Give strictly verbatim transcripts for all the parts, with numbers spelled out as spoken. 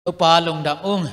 Topa lungdam ung.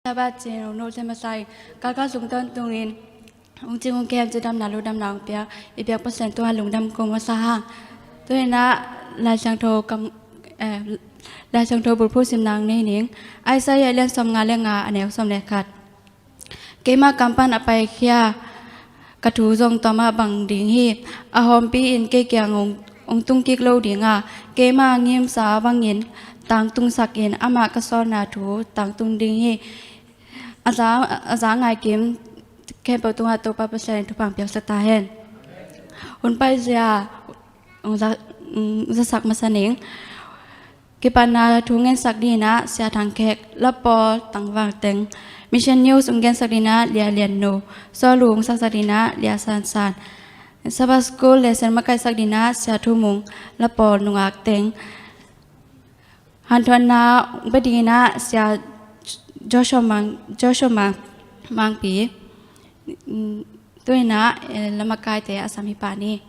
Sabbath cih no, no te masai, kaka sung tawntung in, ung cing ung kem cidamna ludamna ung pia, i biak Pasian tungah lungdam kong masa hang. Tu-in ah Lai Siangtho kam, eh, Lai Siangtho bulphuh simna nei ning. Isaiah lian sawmnga le nga, a neu sawm le khat. Keima kam pan a paikhia ka thu zong tua mah bang ding hi. A hawmpi in kei kiang ung, ung tung kik lo ding a, keima ngimsa bangin tangtungsak in, amah ka sawlna thu tangtung ding hi. A za, a za ngai kim khempeuh tungah Topa Pasian in thupha piaksak ta hen. Hun paizia ung za, ung zasak masa ning. Kipatna thu ngensak dingin ah Sia Thang Khek, la pawl tangvang teng. Mission News ung gensak dingin ah Lia Lian Nu. Sawlu ung saksak dingin ah Lia San San. Sabbath School lesson makaihsak dingin ah Sia Thu Mung, la pawl nungak teng. Hanthawnna ung pia dingin ah Sia Joshua Mang, Joshua Mang, Mangpi. Tu-in ah, eh, la makaite a sam hi pah ni.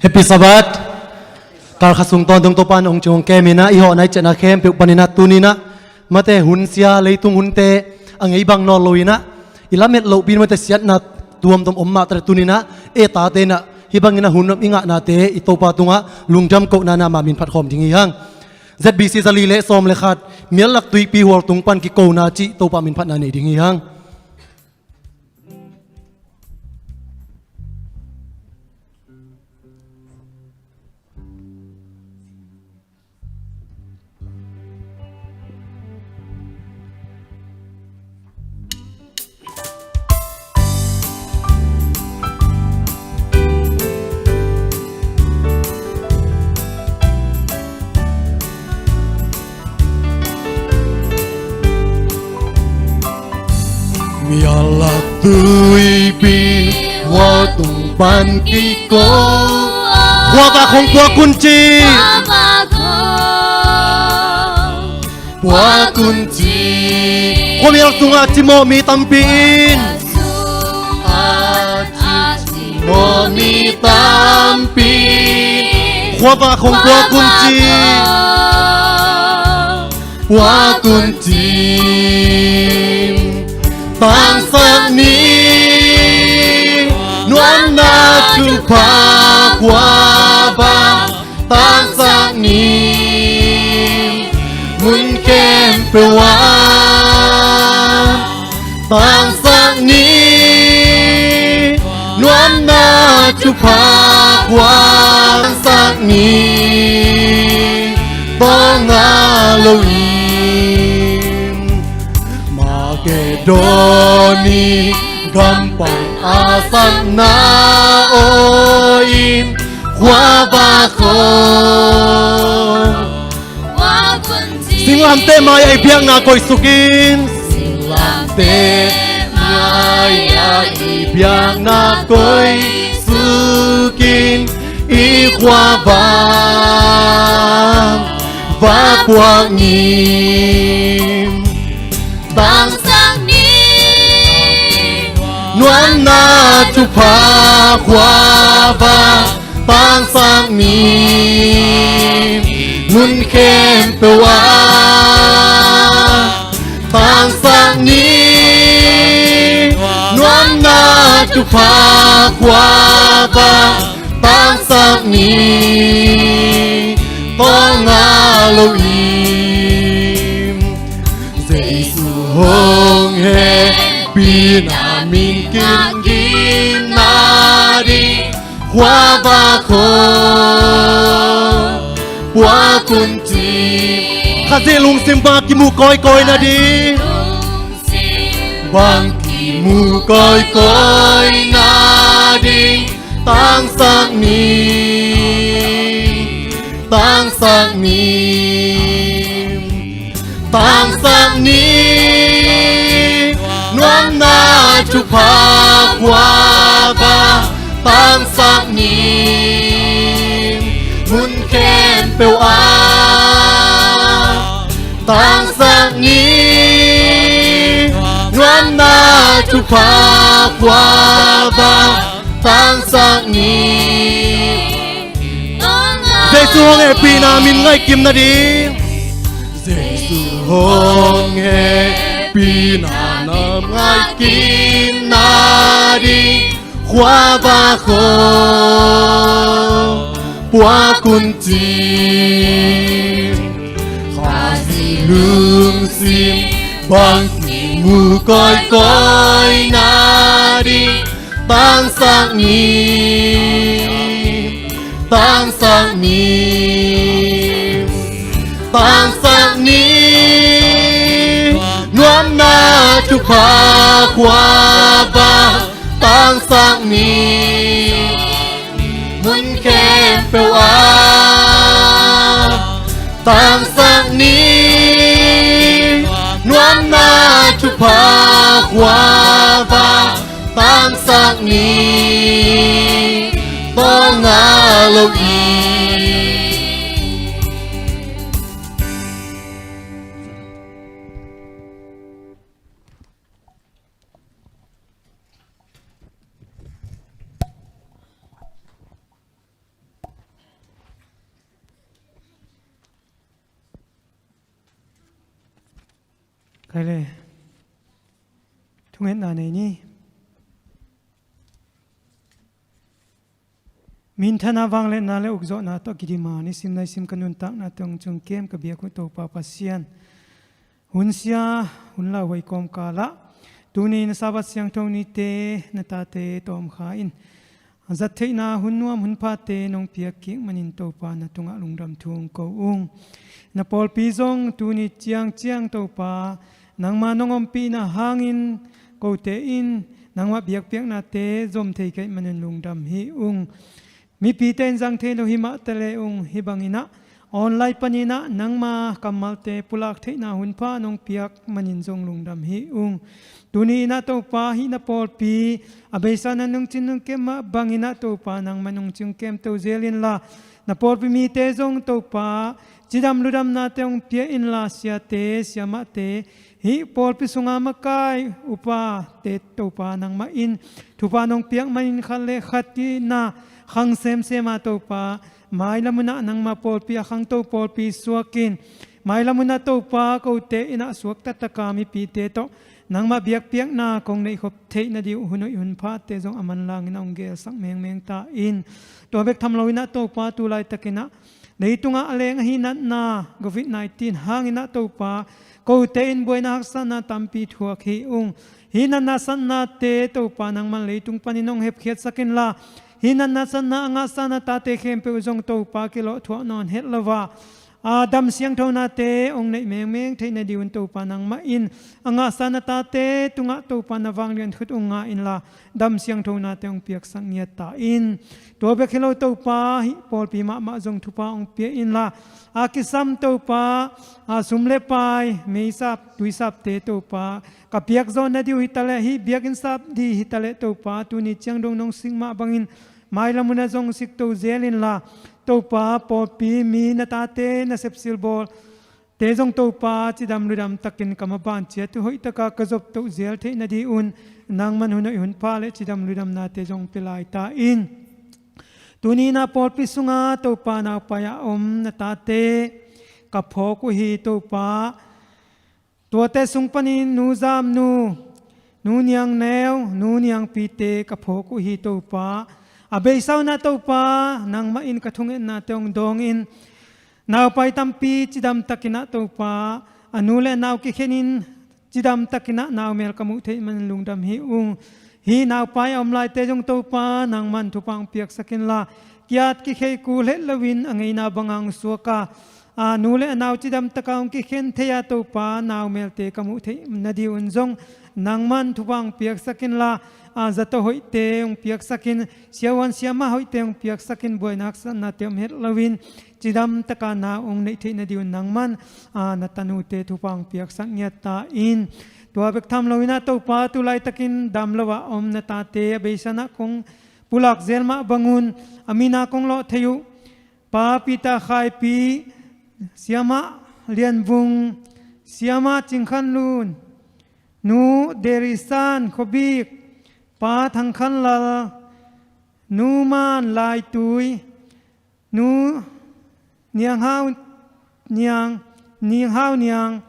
Happy Sabbath. Kal khat sung tawntung Topa in hong cing hong kem in ah, i hawhna i ciahna khempeuh panin ah tuni-in ah, mate hun sia, leitung hunte a ngei bang nawn lo-in ah, i lamet lohpi-in mate siatna tuamtuam om mah ta leh tuni-in ah, e tate in ah hih bangin ah hun i ngahnate i Topa tungah lungdam kohna na mah min phat khawm ding hi hang. Z B C zali le sawm le khat, Mial Lak Tuipi Hual Tung pan kikona cih Topa min phatna nei ding hi hang. Mial Lak Tuipi Hual Tung pan kiko, khuavak hong puak un ci. Puak un ci. Khuamial sungah cimawh mi tampi in. Mawh mi tampi khuavak hong puak un ci. Puak un ci. Tangsak ni. Nuamna thupha khuavak tangsak ni. Mun khempeuh ah tangsak ni. Nuamna thupha khuavak tangsak ni. Tawlnga lo-in Makedoni gam pan a sakna Aw in khuavak aw. Singlamteh mai-ah i biakna koihsuk in. Singlamteh mai-ah i biakna koihsuk in. I khuavak va puak ni. Tangsak ni. Nuamna thupha khuavak tangsak ni. Mun khempeuh ah tangsak ni. Nuamna thupha khuavak tangsak ni. Tawlnga lo in Jesu hong hehpihna min kingkimna ding khuavak aw puak un ci. Khazih lungsim bang kimu kawikawi nading, bang kimu kawikawi nading tangsak ni. Tangsak ni. Tangsak ni. Nuamna thupha khuavak tangsak ni. Mun khempeuh ah tangsak ni. Nuamna thupha khuavak tangsak ni. Jesu hong hehpihna min ngaihkim nading, Jesu hong hehpihna min ngaihkim nading khuavak aw puak un ci. Khazih lungsim bang kimu kawikawi nading tangsak ni. Tangsak ni. Tangsak ni. Nuamna thupha khuavak tangsak ni. Mun khempeuh ah tangsak ni. Nuamna thupha khuavak tangsak ni. Tawlnga lo in. Khaile. Thungetna nei ni. Minthana vangliatna le ukzawhna tawh kidim a, nisim naisim ka nuntakna tawh hong ciamteh ka biak uh Topa Pasian, hun sia hun lauhuai kawmkalah tuni na Sabbath siangtho nite na tate tawmkha in a zat theihna hun nuam hun phate nong piak kik manin Topa na tungah lungdam thu hong ko ung. Na pawlpi zong tuni ciangciang Topa nangma nong ompihna hangin kote in nangmah biakpiaknate zom thei ka hih manin lungdam hi ung. Mipite in zang thei lo hi mah ta le ung, hih bangin ah online panin ah nangma kammalte pulak theihna hun pha nong piak manin zong lungdam hi ung. Tuni in ah Topa hih na pawlpi a beisa na nungcin nungkem mah bangin ah Topa nangma nungcin nungkem to zel inla, na pawlpi mite zong Topa cidam ludamnate hong pia inla, siate siamahte hih pawlpi sunga makai upate Topa nangmah in thupha nong piak manin khat le khat kihna khang semsem a Topa mailam hunah nangma pawlpi a khangto pawlpi suakin mailam hunah Topa kote in ah suakta taka mipite tawh nangmah biakpiakna kong neihkhop theih nading uh hun hoih hun phate zong a manlangin a hong gelsak mengmeng ta in. Tua bek tham loin ah Topa tu laitakin ah leitungah a leng ahi natna covid nineteen hangin ah Topa kote in buaina haksatna tampi thuak hi ung. Hih natna satnate Topa nangman leitung panin hong hepkhiatsak inla, hih natna satna a ngahsa na tate khempeuh zong Topa kilawh thuak nawn het lo a, a dam siangthonate hong neih mengmeng theih nading un Topa nangmah in a ngahsa na tate tungah Topa na vanglian khut hong nga inla dam siangthonate hong piaksak ngiat ta in. Tua bek hi lo Topa, hih pawlpi mahmah zong thupha hong pia inla a kisam Topa, a sum le pai, meisap tuisapte Topa ka piak zawh nading uh hitaleh, hih biakinn sap ding hitaleh Topa tuni ciang dong nong sik mah bangin mailam hunah zong sik to zel inla Topa pawlpi mi na tate na sepsil bawl te zong Topa cidam ludam takin ka maban ciat uh hoihtaka ka zop to zel theih nading un nangman hun hoih hun pha le cidam ludamnate zong pia lai ta in. Tuni inah pawlpi sungah Topa naupai a om na tate ka phawk uh hi Topa. Tuate sung panin Nu Zam Nu, Nu Niang Neu, Nu Niang Pite ka phawk uh hi Topa. A beisa unah Topa nangmah in ka thungetnate hong dawng in, naupai tampi cidam takinah Topa a nu le nau kikhenin cidam takinah naumel ka muh theih manin lungdam hi ung. Hih naupai a om laite zong Topa nangman thupha hong piaksak inla ki-at kikhei kul het loin a ngeina banga hong suaka a nu le a nau cidam taka hong kikhen thei a Topa naumelte ka muh theih nading un zong nangman thupha hong piaksak inla a zato hoihte hong piaksak in, siavuan siamah hoihte hong piaksak in, buaina haksatnate om het loin cidam taka nau hong neih theih nading un nangman a na tanute thupha hong piaksak ngiat ta in. Tua bek tham loinah Topa tu laitakin dam lo ah om na tate a beisa unah kong pulak zel mah bangun a mina kong lawh thei uh Pa Peter Khaipi, Siamah Lian Vung, Siamah Cing Khan Lun, Nu Derisan Khobik, Pa Thang Khan Lal, Nu Man Lai Tui, Nu Niang Hau Niang, Niang Hau Niang,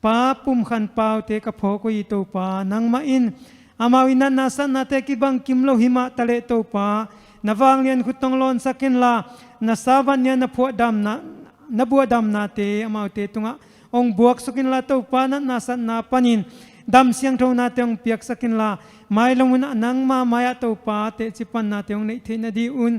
Pa Pum Khan Paute ka phawk uh hi Topa. Nangmah in amau i natna satnate kibang kim lo himah taleh Topa na vanglian khut tawh hong lawnsak inla na Sabbath ni-a na phuahdamna, na buahdamnate amaute tungah hong buaksuk inla Topa natna satna panin dam siangthonate hong piaksak inla mailam hunah nangma mai-ah Topa teci pannate hong neih theih nading un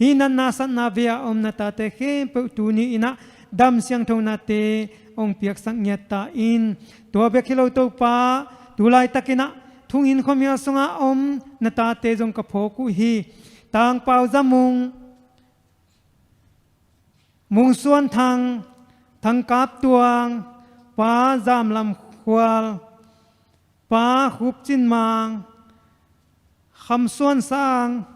hih natna satna vei-a om na tate khempeuh tuni inah dam siangthonate hong piaksak ngiat ta in. Tua bek hi lo Topa tu laitakinah thonginn khuamial sungah om na tate zong ka phawk uh hi. Tang Pau Za Mung, Mung Suan Thang, Thang Kap Tuang, Pa Zam Lam Khual, Pa Khup Cin Mang, Kham Suan Sang,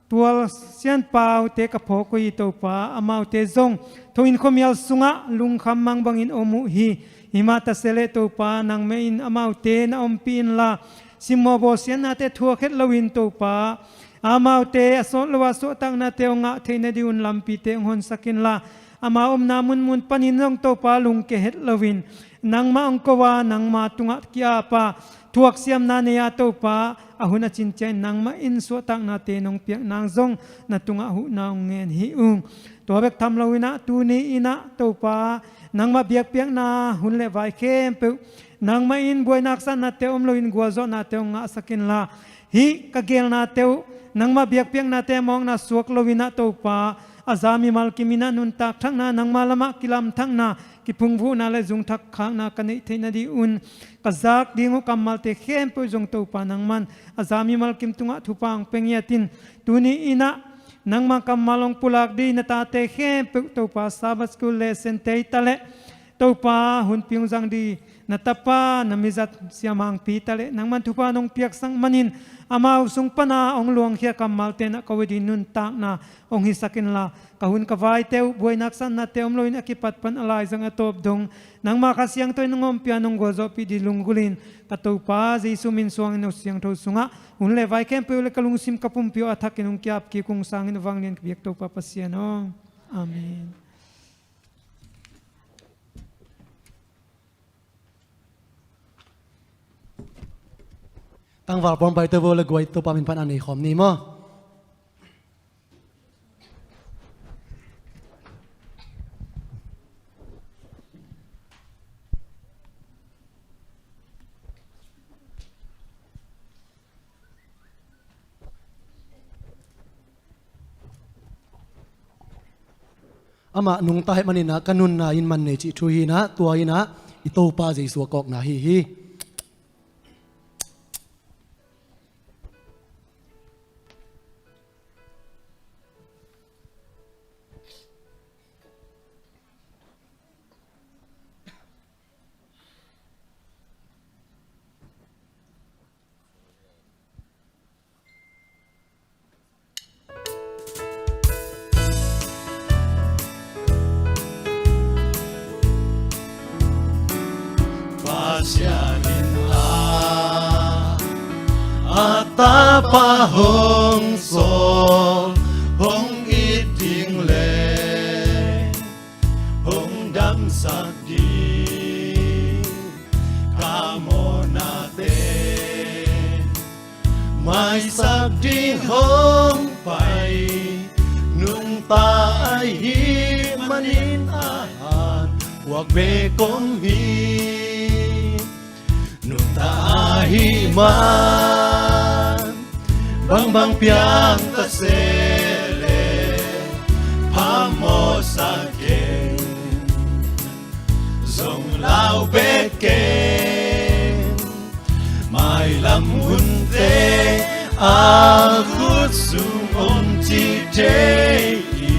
Tual Sian Paute ka phawk uh hi Topa. Amaute zong thonginn khuamial sungah lungkham mang bangin om uh hi. Himah ta se leh Topa nangmah in amaute na ompih inla simmawh bawlsiatnate thuak het loin Topa amaute a sawt lo-a suahtaknate hong ngah theih nading un lampite hong honsak inla amau omna munmun panin zong Topa lungkia het loin nangmah hong ko a nangma tungah ki-ap a thuaksiamna nei a Topa a hun a cin ciangin nangmah in suahtaknate nong piak nang zong na tungah huhna hong ngen hi ung. Tua bek tham loinah tuni inah Topa nangmah biakpiakna hun le vai khempeuh nangmah in buaina haksatnate om loin gualzawhnate hong ngahsak inla hih ka gelnate uh nangmah biakpiaknate a mawkna suak loinah Topa a za mimal kim inah nuntak thakna nangma lamah kilamthakna kiphungvuhna le zungthak khakna ka neih theih nading un ka zak ding uh kammalte khempeuh zong Topa nangman a za mimal kim tungah thupha hong pia ngiat in tuni inah nangma kammal hong pulak ding na tate khempeuh Topa Sabbath School lesson te hi taleh Topa hunpi hong zang ding na tapa na mizat Sia Mang Pi taleh nangman thupha nong piaksak manin amau sung pana hong luangkhia kammalte na ko ding nuntakna hong hisak inla ka hun ka vaite uh buaina haksatnate om loin a kipat pan a laizang a tawp dong nangma Kha Siangtho in hong ompih a nong gualzawhpih ding lunggulh in ka Topa Jesu min suangin a siangtho sungah hun le vai khempeuh le ka lungsim ka pumpi uh a thakin hong ki-ap kik ung sangin a vanglian ka biak Topa Pasian aw. Amen. Tangval pawn paito vo le guai Topa min pan a nei khawm ni maw? Amah nungta ahih manin ah ka nunna in man nei cih thu hi-in ah, tua in ah i Topa Jesu a kawkna ahi hi. Pasian in a, a Tapa hong sawl, hong it ding leh hong damsak ding, ka mawhnate maisak ding hong pai, nungta ahih manin a han puak bek om hi. Nungta ahih man bangbang piang ta se leh phamawhsa keng, zong lau bek keng. Mailam hunte a khut sung om ci thei hi.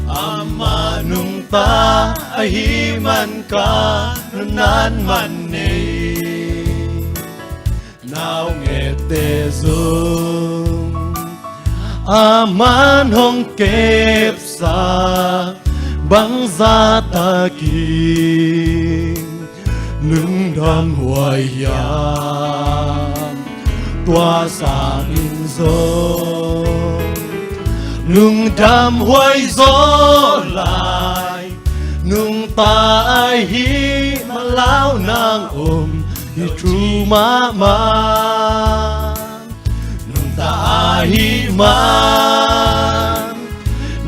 Amah nungta ahih man ka nunnan man nei. Naungekte zong aman hong kepsak, bangzah takin lungdam huai hiam? Tua sangin zong lungdam huai zaw lai, nungta ahih man lau nang om hi thu mahmah. Nungta ahih man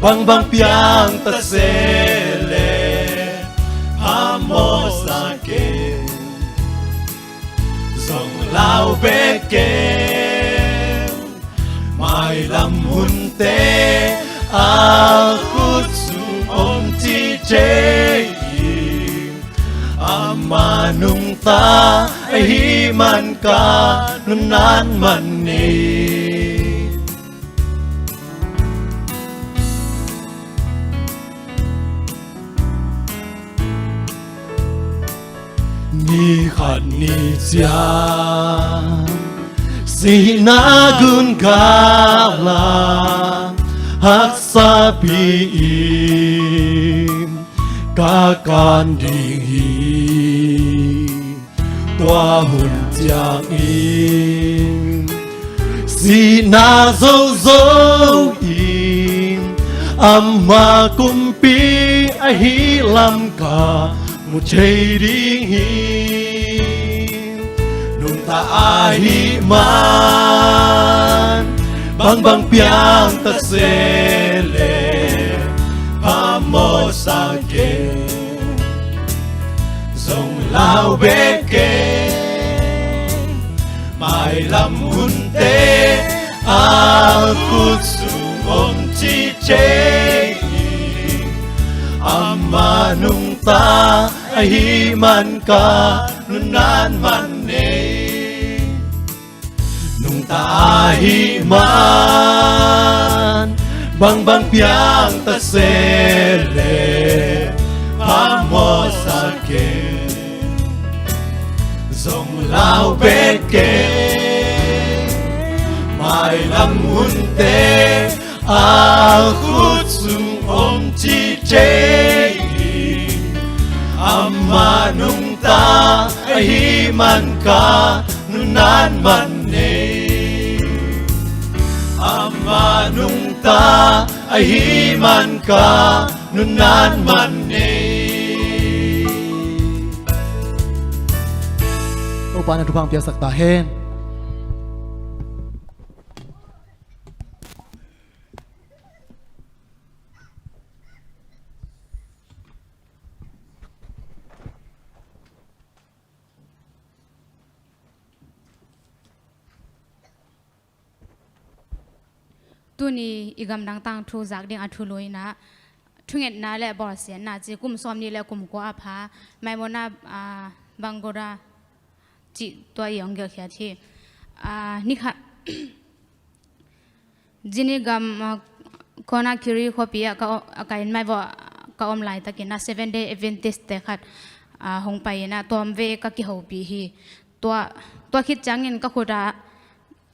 bangbang piang ta se leh phamawhsa keng, zong lau bek keng. Mailam hunte a khut sung om ci thei hi. Amah nungta ahih man ka nunnan man nei. Ni khat ni ciang sihna gun gala haksapi in ka kan ding hi. Tua hun ciangin sihna zozo in amah kumpi ahih lam ka mu thei ding hi. Nungta ahih man bangbang piang ta se leh phamawhsa keng, zong lau bek keng. Mailam hunte a khut sung om ci thei hi. Amah nungta ahih man ka nunnan man nei. Nungta ahih man bangbang piang ta se leh phamawhsa keng, zong lau bek keng. Mailam hunte a khut sung om ci thei hi. Amah nungta ahih man ka nunnan man nei. Amah nungta ahih man ka nunnan man nei. Topa in thupha piaksak ta hen. Tuni i gamdang tangthu zak ding a thulu in ah, thungetna le bawlsiatna ci kum sawmnih le kum kua a pha Maimona, ah, Bangura cih tua i hong gelhkhiat hi. Ah, ni khat Zini gam, ah, Conakry khuapi ah ka om, ah, ka inn mai vawh ka om laitakin ah Seven Day Adventist te khat, ah, hong pai in ah tuam ve ka kihopih hi. Tua, tua khit ciangin ka khut ah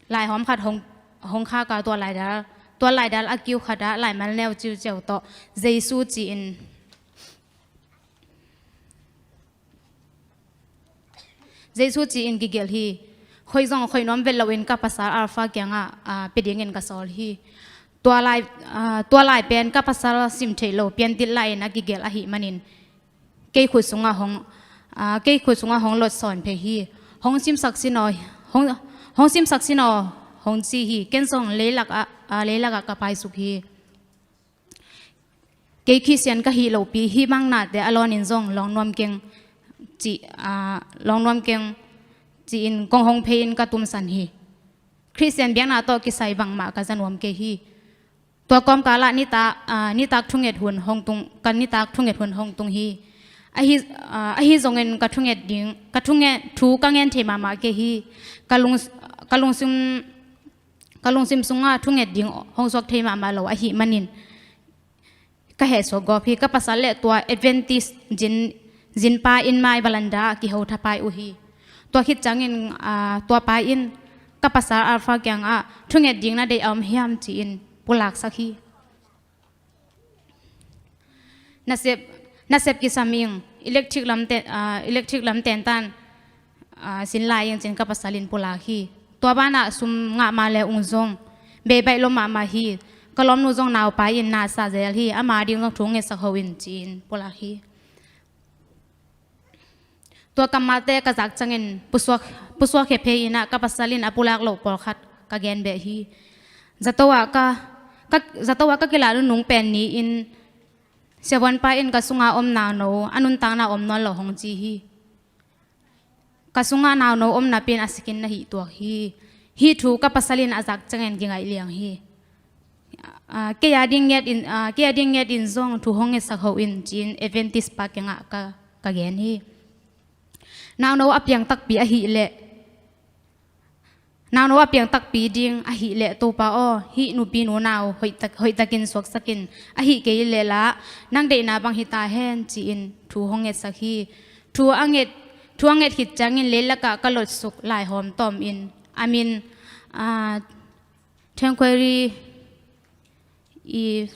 laihawm khat hong, hong khak a, tua laidal, tua laidal a kiu khat ah laimal neu ciuciau tawh Jesu ci-in Jesu ci-in kigelh hi. Khoih zong khoih nuam vet loin ka pasal Alpha kiangah, ah, pia dingin ka sawl hi. Tua lai, ah, tua lai pen ka pasal sim theih lo piantit lai-in a kigelh ahih manin kei khut sungah hong, ah, kei khut sungah hong lotsawn phei hi. Hong simsak sin aw, hong, hong simsak sin aw, hong ci hi. Ken zong leilak ah, ah, leilak ah ka paisuk hi. Kei Khristian ka hih lopi hih bang nate a lawnin zong lawng nuam keng ci, ah, lawng nuam keng ci-in kong hong phei-in ka tumsan hi. Khristian biakna tawh kisai bangmah ka za nuam kei hi. Tua kawmkal ah nitak, ah, nitak thunget hun hong tung, ka nitak thunget hun hong tung hi. Ahi, ah, ahi zongin ka thunget ding, ka thunget thu ka ngen thei mahmah kei hi. Ka lung, ka lungsim, ka lungsim sungah thunget ding hong suak thei mahmah lo ahih manin ka hehsuak gawp hi. Ka pasal le tua Adventist zin, zinpa inn mai veranda ah kiho thapai uh hi. Tua khit ciangin, ah, tua pa in ka pasal Alpha kiangah thunget ding na deih a om hiam ci-in pulaksak hi. Nasep, nasep kisam ing, electric lam te, ah, electric lam tentan, ah, sin lai ing ci-in ka pasal in pulak hi. Tua banah sum ngah mah le ung zong bei baih lo mahmah hi. Ka lawmnu zong naupai in nasa zel hi. Ama ding zong thu ngetsak ho in ci-in pulak hi. Tua kammalte ka zak ciangin pusuak, pusuak hephe in ah ka pasal in a pulak loh pawlkhat ka gen beh hi. Zato ah ka, ka, zato ah ka kilah nunung pen ni-in siavuanpa in ka sunga om nauno a nuntakna om nawn lo hong ci hi. Ka sunga nauno om napi-in a sikin na hih tuak hi. Hih thu ka pasal in a zak ciangin kingaih liang hi. Ah, kei a ding nget in, ah, kei a ding nget in zong thu hong ngetsak ho in ci-in Adventist pa kiangah ka, ka gen hi. Nauno a piang takpi ahih leh, nauno a piang takpi ding ahih leh Topa aw, hih nupi nu nau hoih tak, hoih takin suaksak in, ahih kei leh lah nang deihna bang hi ta hen ci-in thu hong ngetsak hi. Thu a nget, thu a nget khit ciangin leilakah ka lotsuk laihawm tawm in a min, ah, Tranquilly i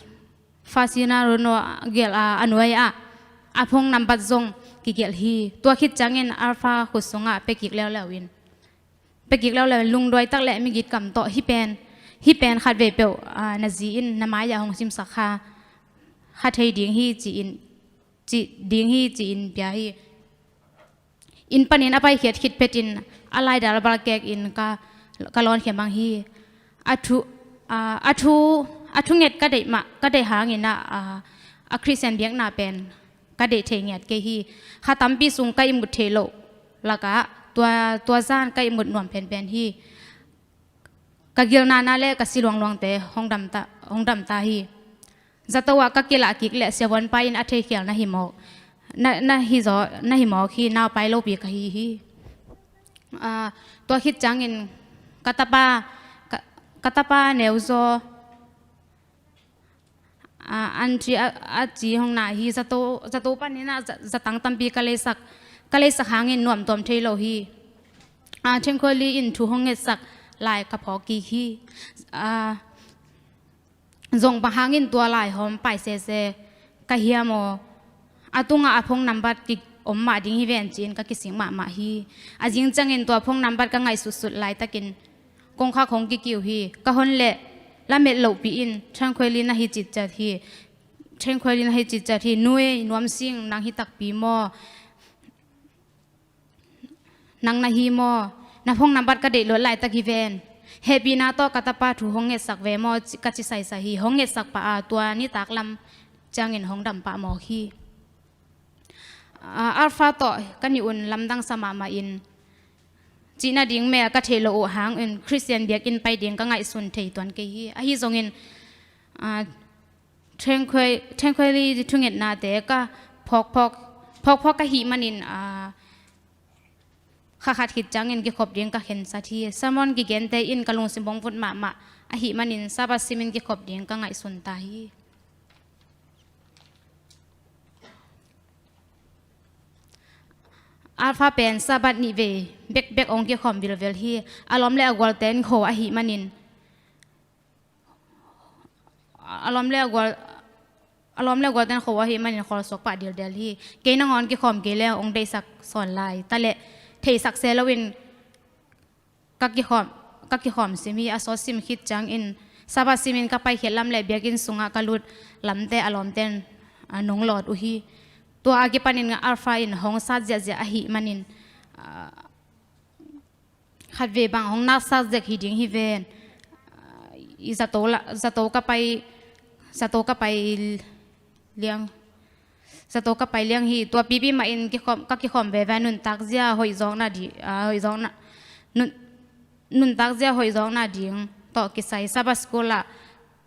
Fasina Rono gel a, a nuai ah a phone nambat zong kigelh hi. Tua khit ciangin Alpha khut sungah pia kik leuleu in, pia kik leuleu in lungduai tak le migit kam tawh hih pen, hih pen khat vei peuh, ah, na zi in na mai-ah hong simsak kha, kha thei ding hi ci-in, ci ding hi ci-in pia hi. Inn panin a paikhiat khit phetin a laidal balkek in ka, ka lawnkhia mang hi. A thu, a, a thu, a thunget ka deih mah, ka deih hangin ah, a, a Khristian biakna pen ka deih thei ngiat kei hi. Kha tampi sung ka ihmut theih loh lakah tua, tua zan ka ihmut nuam penpen hi. Ka gilnana le ka si luangluangte hong damta, hong damta hi. Zato ah ka kilah kik leh siavuanpa in a theikhial na hi mawk, na, na hi zaw, na hi mawk hi, naupai lopi ka hi hi. Ah, tua khit ciangin ka tapa, ka, ka tapa neuzaw, ah, anti a, a ci hong na hi. Zato, zato panin ah za, zatang tampi ka leisak, ka leisak hangin nuamtuam thei lo hi. Ah, Thengkhuali in thu hong ngetsak lai ka phawk kik hi. Ah, zong bang hangin tua laihawm pai sese ka hiam aw? A tungah a phone nambat ki om mah ding hi ven ci-in ka kisik mahmah hi. A zing ciangin tua phone nambat ka ngaihsutsut laitakin kongkhak hong kikiu hi. Ka hon leh lamet lohpi in Tranquilly na hi citciat hi. Tranquilly na hi citciat hi. Nui, nuamsing, nang hi takpi maw? Nang na hi maw? Na phone nambat ka deih luat laitak hi ven. Hehpihna tawh ka tapa thu hong ngetsak ve maw? Ci, ka ci saisai hi. Hong ngetsak pah a, tua nitak lam ciangin hong dam pah mawk hi. Ah, Alpha tawh ka nih un lamdang sa mahmah in, cihna ding mel ka theih loh uh hangin Khristian biakinn pai ding ka ngaihsun thei tuan kei hi. Ahi zongin, ah, Tranquil-, Tranquility thungetnate ka phawkphawk, phawkphawk ka hih manin, ah, kha khat khit ciangin kikhop ding ka khensat hi. Sermon kigente in ka lungsim hong vut mahmah ahih manin Sabbath simin kikhop ding ka ngaihsun ta hi. Alpha pen Sabbath nih vei bekbek hong kikhawm vilvel hi. A lawm le a gualten kho ahih manin, a lawm le a gual, a lawm le a gualten kho ahih manin khawlsuak pah dildel hi. Kei nangawn kikhawm kei le hong deihsak sawn lai ta leh theisak se loin ka kikhawm, ka kikhawm sim hi. A sawt sim khit ciangin Sabbath simin ka paikhiat lam le biakinn sungah ka lut lamte a lawmten, a, nong lawt uh hi. Tua a kipanin Alpha in hong sat ziahziah ahih manin, a, khatvei bang hong naksak zek hi ding hi ven. A, i zato la, zato ka pai, zato ka pai liang, zato ka pai liang hi. Tua pipi mahin kikhawm, ka kikhawm veve a, nuntak zia hoih zawkna di, a, hoih zawkna, nun, nuntak zia hoih zawkna ding tawh kisai Sabbath School ah,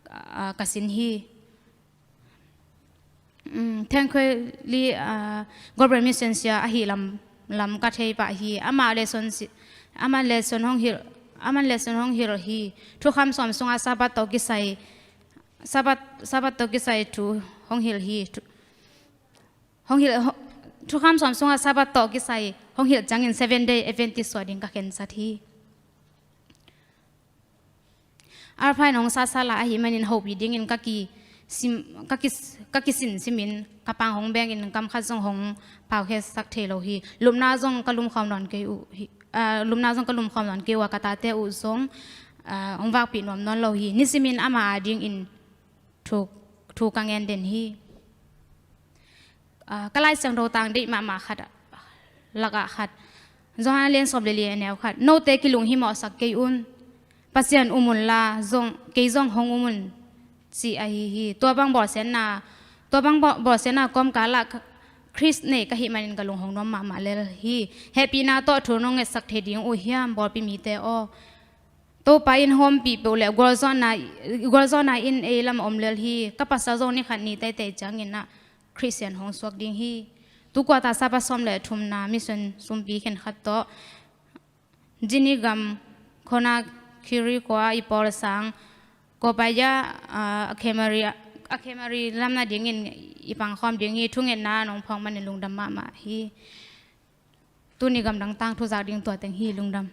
a, ka sin hi. Um, Tranquility, a, Global Mission sia ahi lam, lam ka thei pah hi. Ama lesson si, ama lesson hong hilh, ama lesson hong hilh hi. Thukham sawm sungah Sabbath tawh kisai, Sabbath, Sabbath tawh kisai thu hong hilh hi. Thu, hong hilh, ho, Thukham sawm sungah Sabbath tawh kisai hong hilh ciangin Seven Day Adventist suah ding ka khensat hi. Alpha in hong sat sala ahih manin hopih dingin ka kisim, ka kis, ka kisin simin ka pang hong bengin kam khat zong hong paukhiatsak thei lo hi. Lupna zong ka lumkhawm nawn kei uh hi. A, lupna zong ka lumkhawm nawn kei uh a, ka tate uh zong, a, hong vakpih nuam nawn lo hi. Nisimin ama a dingin thu, thu ka ngen den hi. A, ka Lai Siangtho tang deih mahmah khat lakah khat, Johan a lian sawm le li a neu khat, note kilunghimawhsak kei un, Pasian um unla zong, kei zong hong um un, ci ahi hi. Tua bang bawlsiatna, tua bang baw, bawlsiatna kawmkalah Khrist nei ka hih manin ka lung hong nuam mahmah lel hi. Hehpihna tawh thu nong ngetsak thei ding uh hiam, bawlpi mite aw? Topa in hawmpih peuh le gualzawhna, gualzawhna in ei lam a om lel hi. Ka pasal zong ni khat ni teitei ciangin ah Khristian hong suak ding hi. Tu quarter Sabbath sawm le thumna mission sumpi khenkhat tawh Ginny gam Conakry khua i pawl sang Kopaya, ah, a Khemari, a Khemari lam nadingin i pangkhawm ding hi. Thungetna nong phawk manin lungdam mahmah hi. Tuni gamdang tangthu zak ding tua teng hi. Lungdam.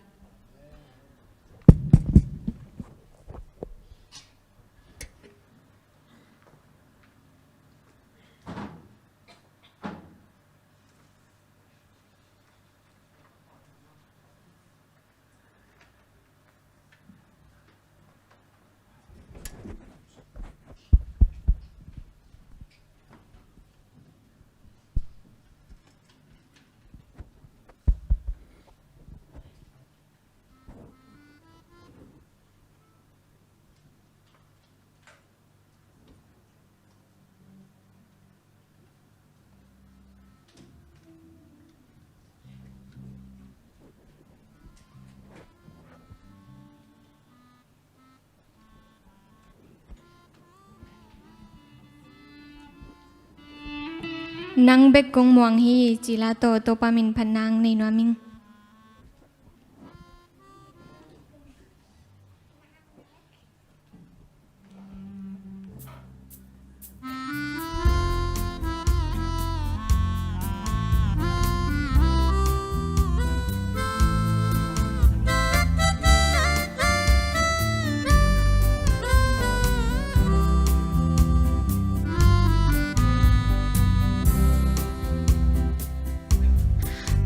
Nang bek kong muang hi, ci la tawh, Topa min phat nang nei nuam ing.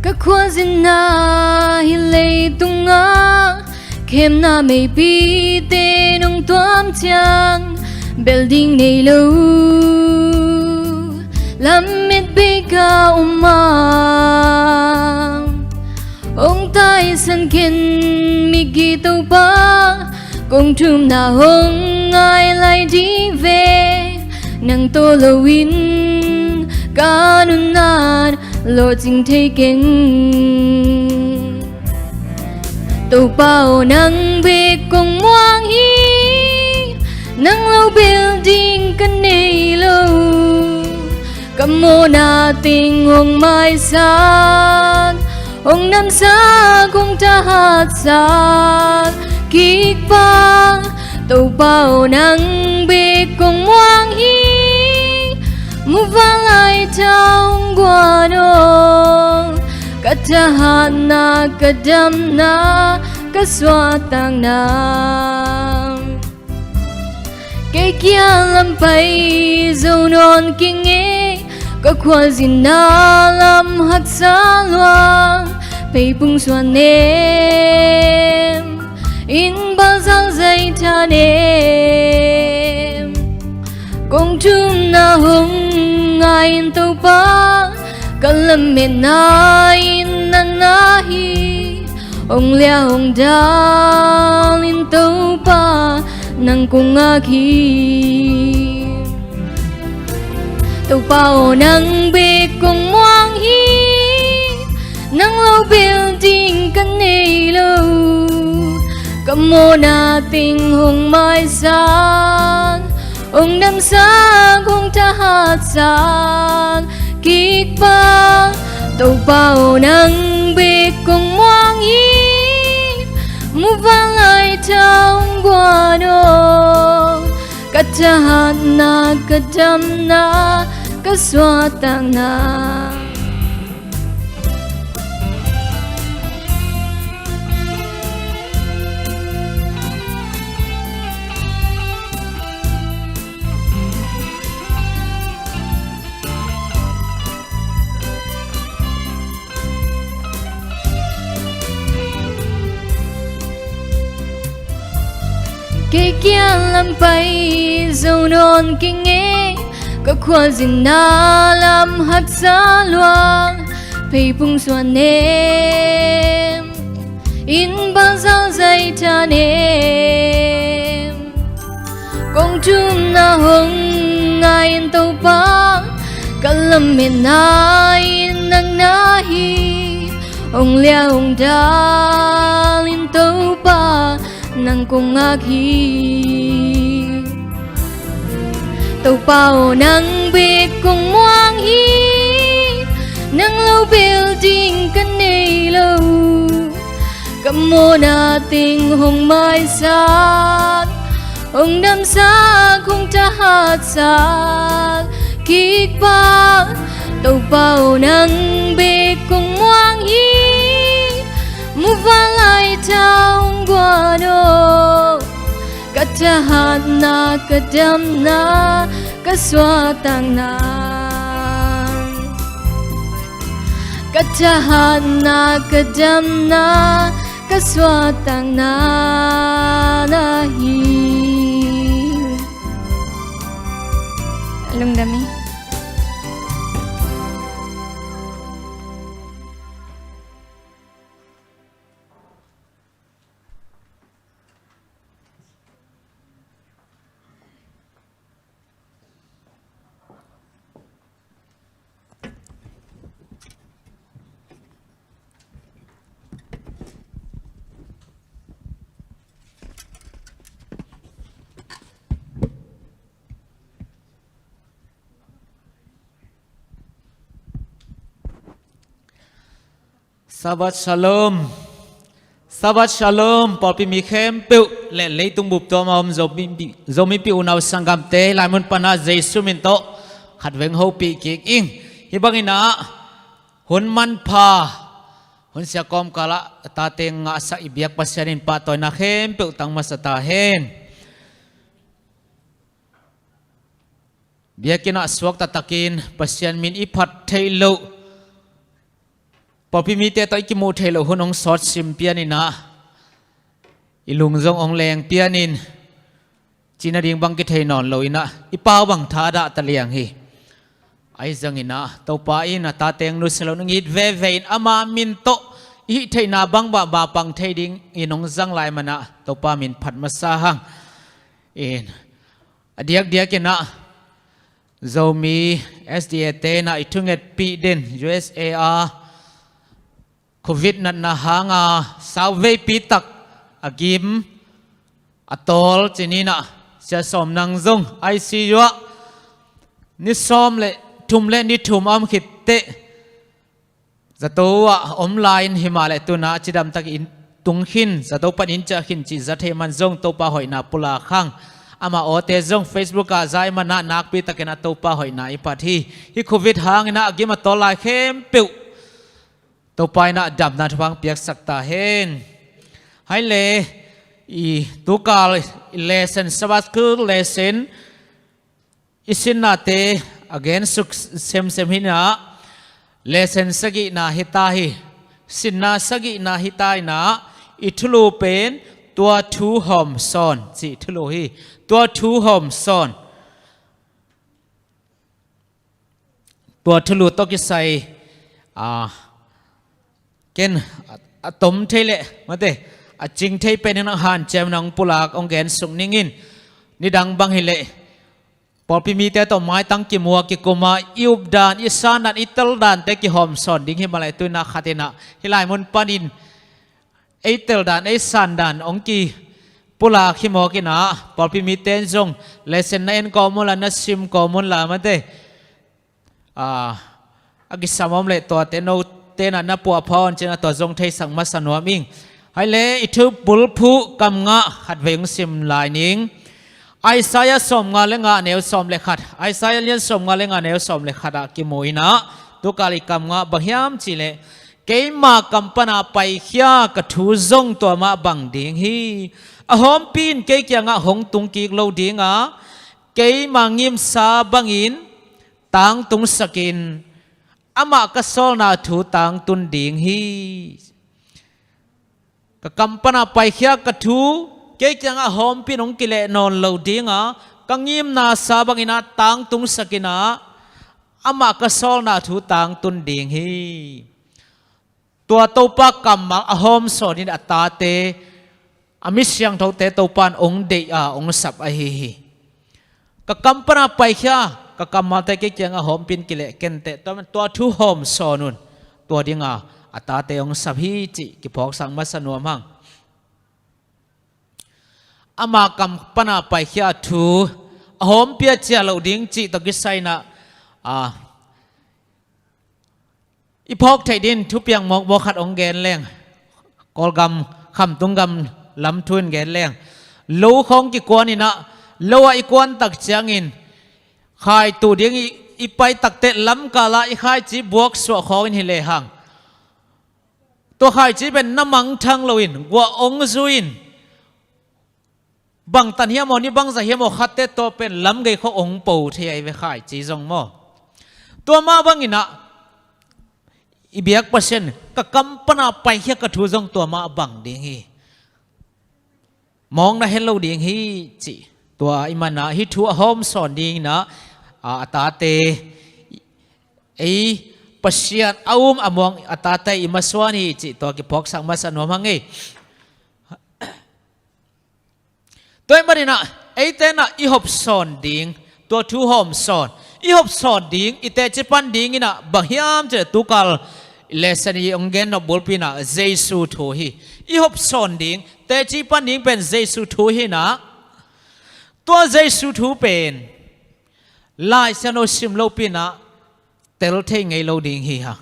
Ka khualzinna hi leitungah khemna meipite nong tuam ciang bel ding nei lo lamet bei ka om a, hong taisan ken migi Topa, kong thumna hong ngai lai ding ve. Nang tawh loin ka nunna lawhcing thei keng. Topa aw, nang bek kong muang hi, nang lo bel ding ka nei Mawhna teng hong maisak, hong damsak, hong thahatsak kik pa. Topa aw, nang bek kong muang hi. Muvanlai tha hong guan aw, ka thahatna, ka damna, ka suahtakna. Kei kiang lam pai zo nawn keng e, ka khualzinna lam haksa lua. Phei phung suan nem, inn balzal zai tha nem. Kong thumna hong ngai in Topa, ka lametna in nang na hi. Hong lia hong dal in Topa, nang kong ngak hi. Topa aw, nang bek kong muang hi. Nang lo bel ding ka nei lo. Ka mawhna teng hong maisak, hong damsak, hong thahatsak kik pa. Topa aw, nang bek kong muang hi. Muvanlai tha hong guan aw, ka thahatna, ka damna, ka suahtakna. Kei kiang lam pai zo nawn keng e, ka khualzinna lam haksa lua. Phei phung suan nem, inn balzal zai tha nem. Kong thumna hong ngai in Topa, ka lametna in nang na hi. Hong lia hong dal in Topa, nang kong ngak hi. Topa aw, nang bek kong muang hi. Nang lo bel ding ka nei lo. Ka mawhna teng hong maisak, hong damsak, hong thahatsak kik pa. Topa aw, nang bek kong muang hi. Muvanlai tha hong guan aw, ka thahatna, ka damna, ka suahtakna. Ka thahatna, ka damna, ka suahtakna na hi. Lungdam hi. Shabbat Shalom. Shabbat Shalom. Pawlpi mi khempeuh le leitung bup tuam a om Zomi, Zomipi unau sanggamte, lai mun pana Jesu min tawh khatveng hopih kik ing. Hih bangin ah hun manpha, hun sia kawmkal ah a tate ngahsak i biak Pasian in pahtawina khempeuh tang masa ta hen. Biakinn ah suak taktakin Pasian min i phat theih loh, pawlpi mite tawh i kimuh theih loh hun hong sawt sim pian in ah, i lung zong hong leng pian in, cina ding bang kithei nawn lo in ah, i pau bang thadah ta liang hi. Ahi zongin ah, Topa in a tate nusia lo in it veve in, ama min tawh i hih theihna bang bah bah pang thei dingin hong zang lai man ah, Topa min phat masa hang. In, a diakdiakin ah, Zomi S D A te in ah i thungetpih den U S A a Covid natna hanga sauveipi tak a gim, a tawl cih in ah, Sia Sawm nang zong I C U ah ni sawm le thum le ni thum a om khit teh zato ah om lai-in, himahleh tu-in ah cidamtak in tung khin, zato panin ciah khin cih za thei man zong Topa hoihna pulak hang. Amah awte zong Facebook ah za i man ah nakpi takin ah Topa hoihna i phat hi. Hih Covid hangin ah a gim a tawl lai khempeuh Topa in ah damna thupha piaksak ta hen. Hai le, i tukal lesson, Sabbath school lesson i sinnate a gensuk semsem hi-in ah, lesson sagihna hi ta hi. Sinna sagihna hi ta in ah, i thulu pen tua thu hawm sawn cih thulu hi. Tua thu hawm sawn. Tua thulu tawh kisai, a, ken a, a tom thei leh, mate, a cing thei penin ah hanciam in ah hong pulak, hong gensuk ning in. Nidang bang hileh pawlpi mite tawh maitang kimu a, kikum a, i updan, i sandan, i teldante kihawm sawn ding himahleh tu-in ah khat in ah hih lai mun panin ei teldan, ei sandan hong kipulak hi mawk in ah, pawlpi mite in zong lesson na en kawm un la, na sim kawm un la, mate, a, a kisam om leh tuate note in ah na puahpha un ci-in ah tua zong theisak masa nuam ing. Hai le, i thubulphuh kamngah khatvei hong sim lai ning. Isaiah sawmnga le nga, neu sawm le khat. Isaiah lian sawmnga le nga, neu sawm le khat ah kimu in ah, tukal i kamngah bang hiam cih leh, keima kam pan a paikhia ka thu zong tua mah bang ding hi. A hawmpi in kei kiangah hong tung kik lo ding a, keima ngimsa bangin tangtungsakin amah ka sawlna thu tangtun ding hi. Ka kam pan a paikhia ka thu kei kiangah hawmpi in hong kileh nawn lo ding a, ka ngimna sa bangin ah tangtungsakin ah, amah ka sawlna thu tangtun ding hi. Tua Topa kammal a hawm sawnin a tate, a mi siangthote Topa in hong deih a, hong sap ahi hi. Ka kam pan a paikhia ka kammalte kei kiangah hawmpi in kileh ken teh, tua, tua thu hawm sawn un. Tua ding a, a tate hong sap hi cih kiphawksak masa nuam hang. Ama kam pan a paikhia thu a hawmpi a ciah loh ding cih tawh kisai in ah, a, i phawk theih ding thupiang mawkmawk khat hong gen leng. Kawlgam, Khamtung gam lam thu in gen leng, lo khawng kikuan in ah, lo ah i kuan tak ciangin, khai tuh ding i, i pai tak teh lamkal ah i khaici buak suah khawng in hi lehang, tua khaici pen na mangthang loin guah hong zui in, bangtan hiam aw, ni bangzah hiam aw, khatte tua pen lam gei khawng hong po thei ahi ve, khaici zong maw. Tua mah bangin ah i biak Pasian, ka kam pan a paikhia ka thu zong tua mah bang ding hi. Mawng na hel lo ding hi cih. Tua ahih manin ah hih thu a hawm sawn dingin ah, a, a tate, ei Pasian a um a muang a tate i masuan hi cih tua kiphawksak masa nuam hang ei. Tua ahih manin ah eite in ah i hawm sawn ding, tua thu hawm sawn i hawm sawn ding, i teci pan dingin ah bang hiam cih leh, tukal lesson i hong gen nop bulpi in ah Jesu thu hi. I hawm sawn ding, teci pan ding pen Jesu thu hi in ah, tua Jesu thu pen Lai Siangtho sim lopi in ah tel thei ngei lo ding hi hang.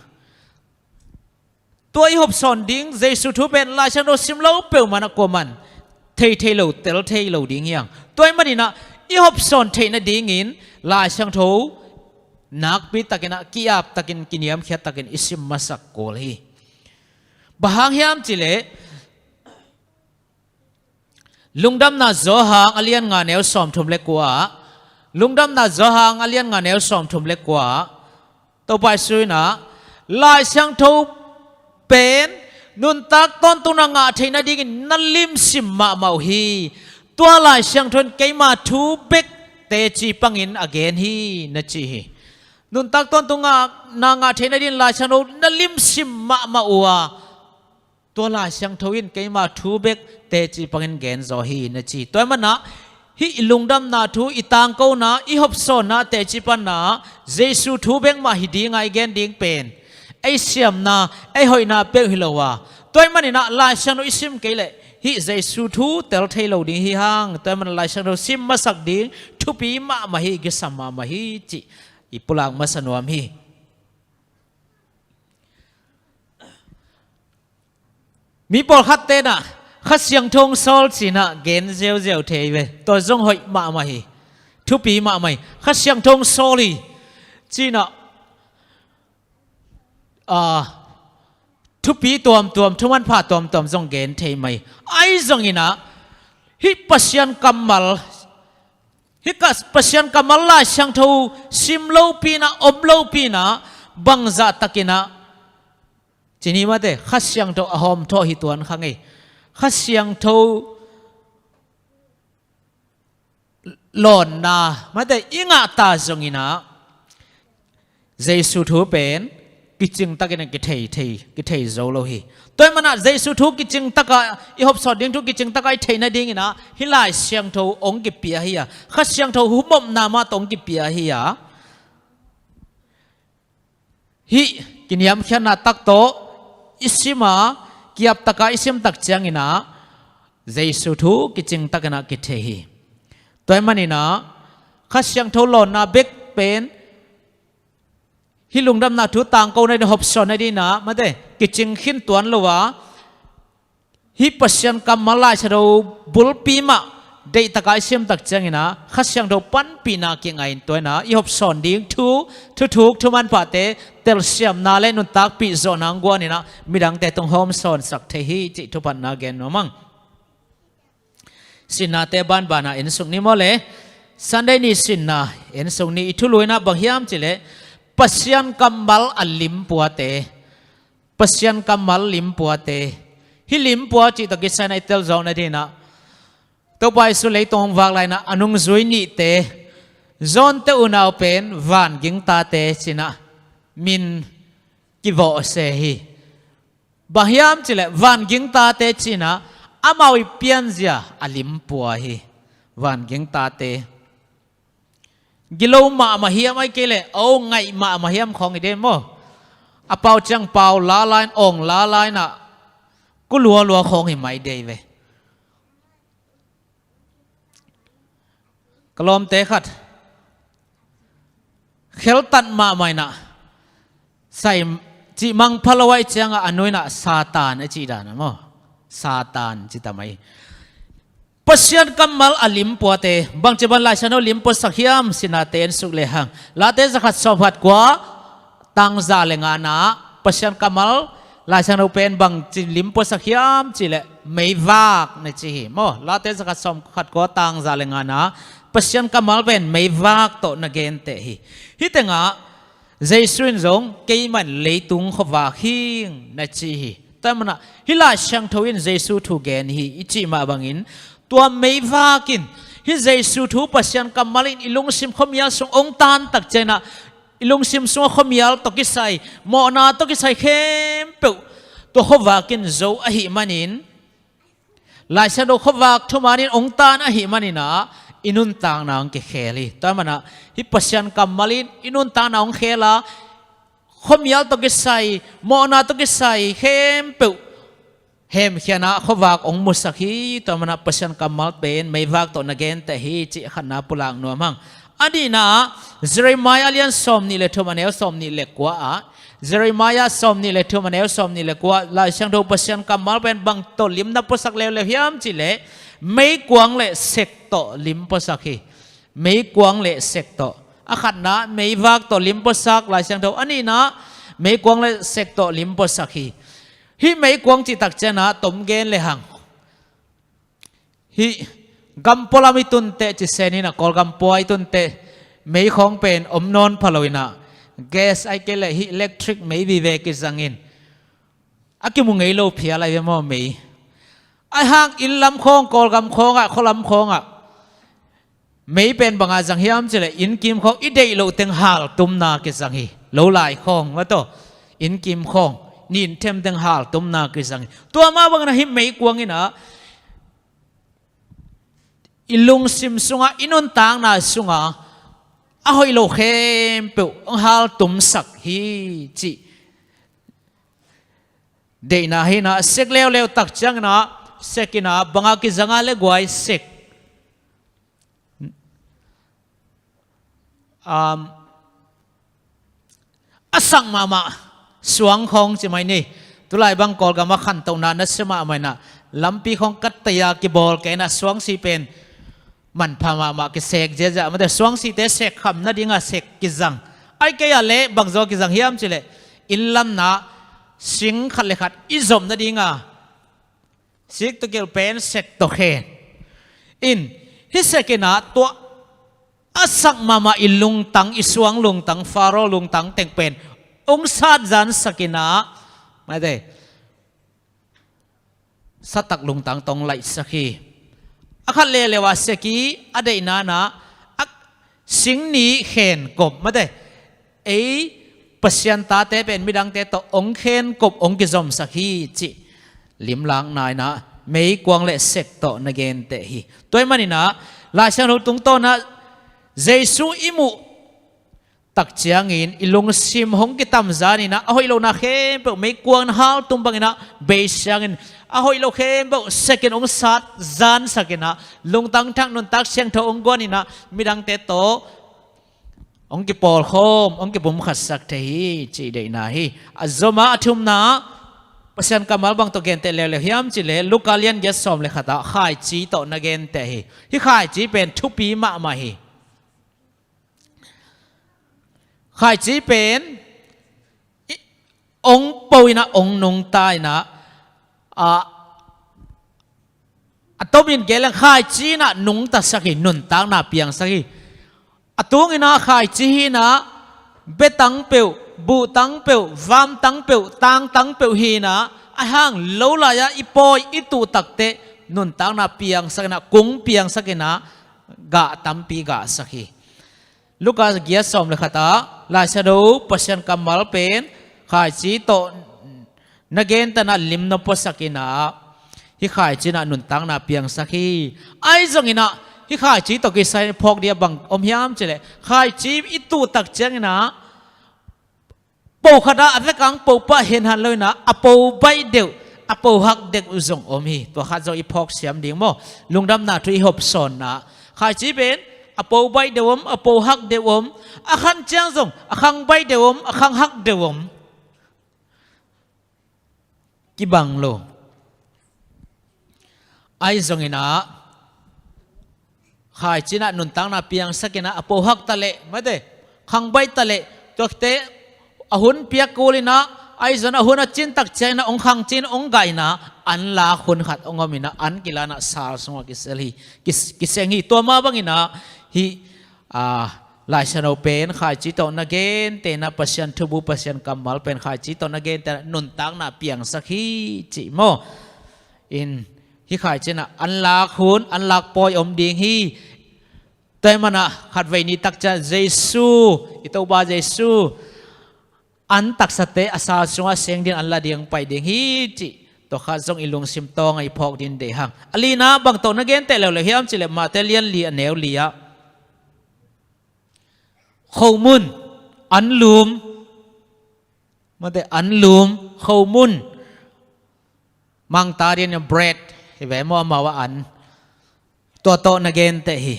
Tua i hawm sawn ding Jesu thu pen Lai Siangtho sim lo peuhmah in ah kuaman thei thei lo, tel thei lo ding hi hang. Tua ahih manin ah i hawm sawn theih nadingin Lai Siangtho nakpi takin ah, ki-ap takin, kiniamkhiat takin i sim masak kul hi. Bang hang hiam cih leh, Lungdamna Johan a lian nga, neu sawmthum le kua. Lungdamna Johan a lian nga, neu sawmthum le kua. Topa Jesu in ah, Lai Siangtho pen nuntak tawntungna ngah theih nadingin na limsim mahmah uh hi. Tua Lai Siangtho in keima thu bek teci pangin a gen hi, na ci hi. Nuntak tawntungna ngah theih nadingin Lai Siangtho na limsim mahmah uh a, tua Lai Siangtho in keima thu bek teci pangin gen zaw hi, na ci. Tua ahih manin ah hih i lungdamna thu, i tangkona, i hawm sawnna teci panna Jesu thu bek mah hi ding a, i gen ding pen ei siamna, ei hoihna peuh hi lo a. Tua ahih manin ah Lai Siangtho i sim kei leh hih Jesu thu tel thei lo ding hi hang. Tua ahih manin ah Lai Siangtho sim masak ding thupi mahmah hi, kisam mahmah hi cih i pulak masa nuam hi. Mi pawlkhat tenah Kha Siangtho hong sawl cinah gen ziauziau thei ve. Tua zong hoih mahmah hi. Thupi mahmah hi. Kha Siangtho hong sawl hi cinah, ah, thupi tuamtuam, thumanpha tuamtuam zong gen thei mai. Ahi zonginah hih Pasian kammal, hih ka, Pasian kammal Lai Siangtho sim lopi inah, om lopi inah, bangzah takinah cini mate, Kha Siangtho a hawmthawh hi tuan kha ngei. Kha Siangtho lawnna mate i ngah ta zonginah Jesu thu pen kicing takin a kithei, thei, kithei zo lo hi. Tua ahih manah Jesu thu kicing taka i hopsawt ding thu kicing taka i theih nadinginah hih Lai Siangtho hong kipia hi a, Kha Siangtho humopna mah tawh hong kipia hi a. Hih kiniamkhiatna tak tawh i sim a, kiap taka i sim tak cianginah Jesu thu kicing takinah kithei hi. Tua ahih maninah Kha Siangtho lawnna bek pen hih lungdamna thu tangkona ding, hopsawnna dinginah mate kicing khin tuan lo a, hih Pasian kammal Lai Siangtho bulpi mah deih taka i sim tak cianginah Kha Siangtho panpihna kingah in tua inah i hopsawn ding thu, thuthuk, thumanphate telsiamna le nuntakpih zawhna hong guaninah midangte tung hawmsawnsak thei hi cih thuphatna gen nuam hang. Sinnate banbana ensuk ni maw le. Sunday ni sinna ensuk ni, i thulu inah bang hiam cihleh Pasian kammal a limpuate. Pasian kammal limpuate. Hih limpua cih tawh kisai inah i telzawk nadinginah Topa Jesu leitung hong vak lai inah a nungzui nihte, John te unau pen vanging tate cinah min kivawh se hi. Bang hiam cihleh vanging tate cinah amau i pianzia a limpua hi. Vanging tate. Gilo mahmah hiam, ahih kei leh a ngaih mahmah hiam khawng hi dei maw? A pau ciang pau lala in, awng lala inah ku lualua khawng hi mai dei ve. Ka lawmte khat kheltat mahmah inah sai cih mangpha lo ahih ciangah a nu inah Satan a cih dan a maw? Satan ci ta mai. Pasian kammal a limpuate, bangci bang Lai Siangtho limpuasak hiam, sinnate ensuk lehang. Late zakhat sawmkhat kua, tang za le ngana, Pasian kammal Lai Siangtho pen bangci limpuasak hiam cihleh meivak na ci hi maw? Late zakhat sawmkhat kua, tang za le ngana, Pasian kammal pen meivak tawh na genteh hi. Hih tengah Jesu in zong keimah in leitung khuavak hing na ci hi. Tua ahih manah hih Lai Siangtho in Jesu thu gen hi i cih mah bangin tua meivak in hih Jesu thu Pasian kammal in i lungsim khuamial sung hong tan tak cianginah i lungsim sungah khuamial tawh kisai, mawhna tawh kisai khempeuh tua khuavak in zo ahih manin, Lai Siangtho khuavak thuman in hong tan ahih maninah i nuntakna hong kikhel hi. Tua ahih manah hih Pasian kammal in i nuntakna hong khel a, khuamial tawh kisai, mawhna tawh kisai khempeuh hemkhiatna khuavak hong musak hi. Tua ahih manah Pasian kammal pen meivak tawh na genteh hi cih khatna pulak nuam hang. A nihna, Jeremiah lian sawmnih le thum, a neu sawmnih le kua ah, Jeremiah sawmnih le thum, a neu sawmnih le kua, Lai Siangtho Pasian kammal pen bang tawh lim na puasak leuleu hiam cihleh meikuang le sek tawh lim puasak hi. Meikuang le sek tawh. A khatna meivak tawh lim puasak Lai Siangtho, a nihna meikuang le sek tawh lim puasak hi. Hih meikuang cih tak cianginah tom gen lehang, hih gampua lam i tunteh, ci se ni inah, Kawlgam pua i tunteh, mei khawng pen om nawn pha lo inah, gas ahih kei leh hih electric mei vive kizangin a kimu ngei lo phial ahi ve maw mei. Ahi hang inn lam khawng, Kawlgam khawngah, khualam khawngah mei pen bangah zang hiam cihleh innkim khawng i deih loh teng haltumna kizang hi. Lo lai khawng, va tawh, innkim khawng, nin them teng haltumna kizang hi. Tua mah bangin ah hih meikuang inah i lungsim sungah, i nuntakna sungah a hoih lo khempeuh hong haltumsak hi cih deihna hi inah, sek leuleu tak cianginah, sek inah bangah kizang a leh guai, sek. Um, a sak mahmah suang khawng ci mai ni. Tulai bang Kawlgam a khantohna nasia mahmah inah, lampi khawng kattaya kibawl kei inah suangsi pen manpha mahmah kisek ziazia mate, suangsite sek kham nadinga sek kizang. Ai kei a leh bangzaw kizang hiam cileh, inn lamna sing khat le khat i zom nadinga sik tawh kilh pen sek tawh khen. In, hih sek inah tua a sak mahmah i lungtang, i suang lungtang, Faro lungtang teng pen hong sat zansak inah, mate, satak lungtang tawh hong laihsak hi. A khat leuleu a sek hi, a deihna inah a sing nih khen kop, mate, ei Pasian tate pen midangte tawh hong khen kop, hong kizomsak hi cih limlakna inah meikuang le sek tawh na genteh hi. Tua ahih man inah Lai Siangtho tungtawn ah Jesu i muh tak ciangin i lungsim hong kitamzan inah, a hoih lohna khempeuh meikuang na haltum bang inah beisiangin, a hoih lo khempeuh sek in hong sat zansak inah, lungtang thak nuntak siangtho hong guan inah midangte tawh hong kipawlkhawm, hong kipumkhatsak thei hi cih deihna hi. A zom a, a thumna, Pasian kammal bang tawh genteh leuleu hiam cileh, Luka liangiat sawm le khat ah khaici tawh na genteh hi. Hih khaici pen thupi mahmah hi. Khaici pen i, hong po inah, hong nungta inah, a, a tomin gel leng khaici inah nungtasak hi, nuntakna piangsak hi. A tung inah khaici hi inah, betang peuh, buhtang peuh, vamtang peuh, tangtang peuh hi inah, a hang lo lai-ah i pawi i tuh takteh nuntakna piangsak inah, kung piangsak inah, gah tampi gahsak hi. Luka giat sawm le khat ah Lai Siangtho Pasian kammal pen khaici tawh na genteh inah limna puasak inah, hih khaici inah nuntakna piangsak hi. Ahi zong inah hih khaici tawh kisai phawk ding a bang om hiam cileh, khaici i tuh tak ciang inah po khat ah a vekang po pah henhan lo inah, a po baih deuh, a po hak deuh zong om hi. Tua khat zong i phawk siam ding maw, lungdamna thu i hopsawnna. Khaici pen a po baih deuh om, a po hak deuh om, a khang ciang zong a khang baih deuh om, a khang hak deuh om. Kibang lo. Ahi zong inah khaici inah nuntakna piangsak inah, a po hak taleh, mate, khang baih taleh, tuate a hun piak kul inah, ahi zong a hun a cin tak ciang inah hong khangci in hong gah inah, an lak hun khat hong om inah, an kila inah sal sungah kisel hi, kis-, kiseng hi. Tua mah bang inah hih, a, Lai Siangtho pen khaici tawh na genteh inah, Pasian thubu, Pasian kammal pen khaici tawh na genteh inah nuntakna piangsak hi cih maw. In, hih khaici inah an lak hun, an lak pawi om ding hi. Tua ahih man inah khatvei ni tak ciang Jesu, i Topa Jesu, an taksate a sal sungah seng ding, an la ding, pai ding hi cih tua khat zong i lungsim tawng ah i phawk ding deih hang. A lina bang tawh na genteh leuleu hiam cileh, Mate lian li a neu li ah, khomun, an lum, mate, an lum, khomun, Mangta ding in bread hi ve maw, amau a an. Tua tawh na genteh hi.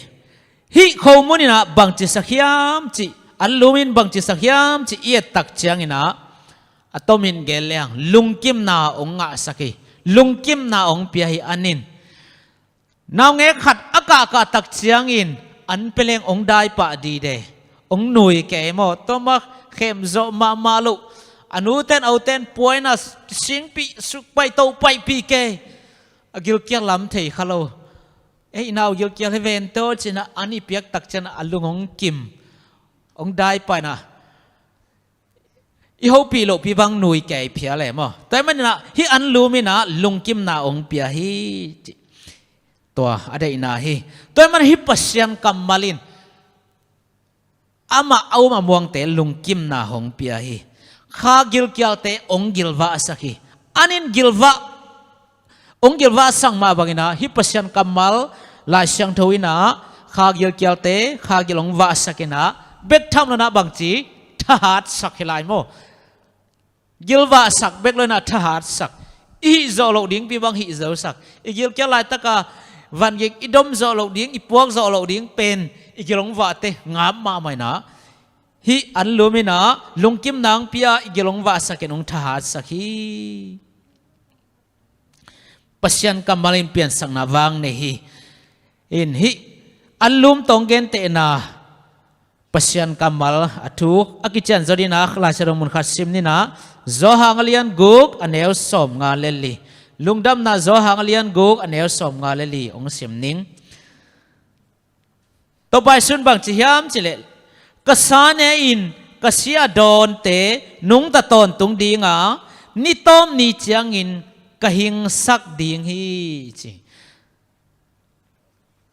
Hih khomun inah bangci sak hiam cih, an lum in bangci sak hiam cih i et tak ciang inah, a tomin gel leng lungkimna hong ngahsak hi. Lungkimna hong pia hi an in. Naungek khat a kahkah tak ciangin an pia leng hong daipah dide, hong nui kei maw. Tua mah khemzawh mahmah loh, a nuten a uten puaina singpih sukpaih tohpaihpih kei. A gilkial lam thei kha lo. Ei, nau gilkial hi ven tawh ci-in ah an i piak tak ciang a lung hong kim, hong daipah in ah, i hopih lohpi bang nui kei phial e maw. Tua ahih manin ah hih an lum in ah lungkimna hong pia hi, ci. Tua a deihna hi. Tua ahih manin hih Pasian kammal in amah a um a muangte lungkimna hong pia hi. Kha gilkialte hong gilvahsak hi. An in gilvah, hong gilvahsak mah bangin ah hih Pasian kammal, Lai Siangtho in ah kha gilkialte kha gil hong vahsak in ah, bek tham lo in ah bangci, thahatsak hi lai maw. Gilvahsak bek lo in ah thahatsak. I hih zawh loh dingpi bang hih zosak. I gilkial laitak a vangik i dom zawh loh ding, i puak zawh loh ding pen i gil hong vahte ngap mahmah in ah, hih anlum in ah lungkimna hong pia, i gil hong vahsak in hong thahatsak hi. Pasian kammal in piansakna vang nei hi. In hih anlum tawh hong gentehna Pasian kammal a thu a kician zaw dingin ah Lai Siangtho mun khat sim ni in ah, Johan a lian guk a neu sawmnga le li. Lungdamna Johan a lian guk a neu sawmnga le li hong sim ning. Topa Jesuh in bang ci hiam cih leh, ka sa ne in ka si a dawnte nungta tawntung ding a, ni tawp ni ciangin ka hingsak ding hi, ci.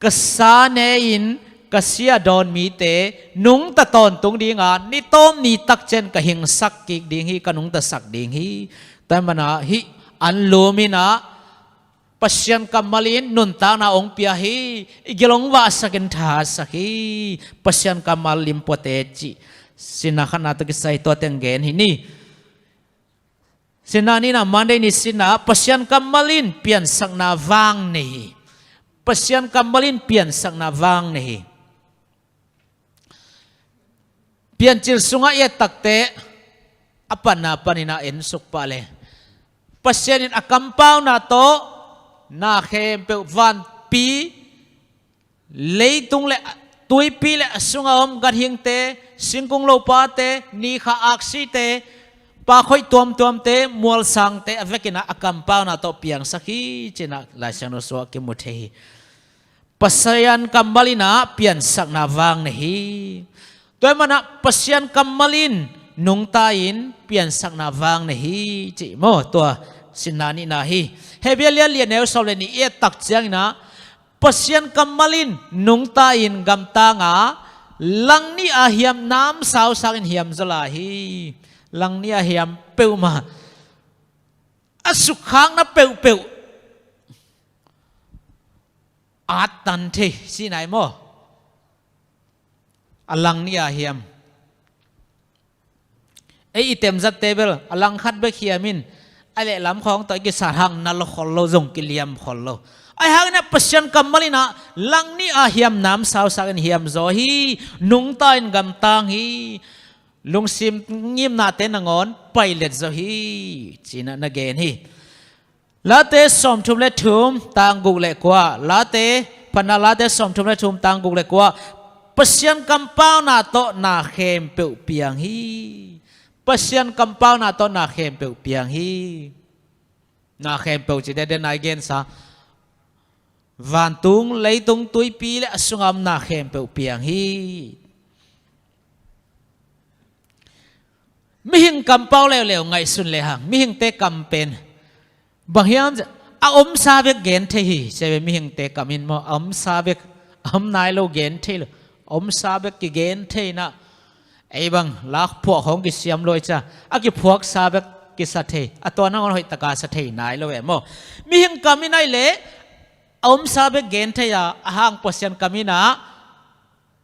Ka sa ne in ka si a dawn mite nungta tawntung ding a, ni tawp ni tak ciang ka hingsak kik ding hi, ka nungtasak ding hi. Tua ahih manin ah hih anlum in ah Pasian kammal in nuntakna hong pia hi, i gil hong vahsak in thahatsak hi. Pasian kammal limpuate cih sinna khatna tawh kisai tua teng gen hi ni. Sinna nihna Monday ni sinna, Pasian kammal in piansakna vang nei hi. Pasian kammal in piansakna vang nei hi. Piancil sungah i et takteh a panna panin ah en suk pah le, Pasian in a kampauna tawh na khempeuh, vanpi, leitung le tuipi le a sunga om ganhingte, singkung lopate, ni kha aksite, pakhoih tuamtuamte, mualsangte a vekin ah a kampauna tawh piangsak hi, ci-in ah Lai Siangtho sungah kimu thei hi. Pasian kammal in ah piansakna vang nei hi. Tua ahih manin ah Pasian kammal in nungta in piansakna vang nei hi, ci maw, tua sinna nihna hi. Hebru a lian li a neu sawm le nih i et tak ciangin ah, Pasian kammal in nungta in gamtang a, langnih a hiam namsau sangin hiam zaw lai hi. Langnih a hiam peuhmah, a sukkhakna peuhpeuh attan thei, ci-in ah maw. A langnih a hiam. Ei i temzatte bel a langkhat bek hiam in, a lehlam khawng tawh i kisat hang na lo khol lo, zong kiliam khol lo. Ahih hangin ah Pasian kammal in ah langnih a hiam namsau sangin hiam zaw hi, nungta in gamtang hi, lungsim ngimnate nangawn pailet zaw hi, ci-in ah na gen hi. Late sawmthum le thum, tang guk le kua. Late, Phatna Late sawmthum le thum, tang guk le kua. Pasian kampauna tawh na khempeuh piang hi. Pasian kampauna tawh na khempeuh piang hi. Na khempeuh cih teh den a i gensa, vantung, leitung, tuipi le a sunga om na khempeuh piang hi. Mihing kampau leuleu ngaihsun lehang, mihingte kam pen bang hiam, a omsa bek gen thei hi, ci ve. Mihingte kam in maw, a omsa bek, a om nai lo gen thei lo, a omsa bek kigen thei in ah, ei bang lak phuak hong kisiam lo i ci a, a kiphuaksa bek kisa thei, a tua nangawn hoih taka sa thei nai lo ve maw. Mihing kam in ahih leh a omsa bek gen thei a, ahih hang Pasian kam in ah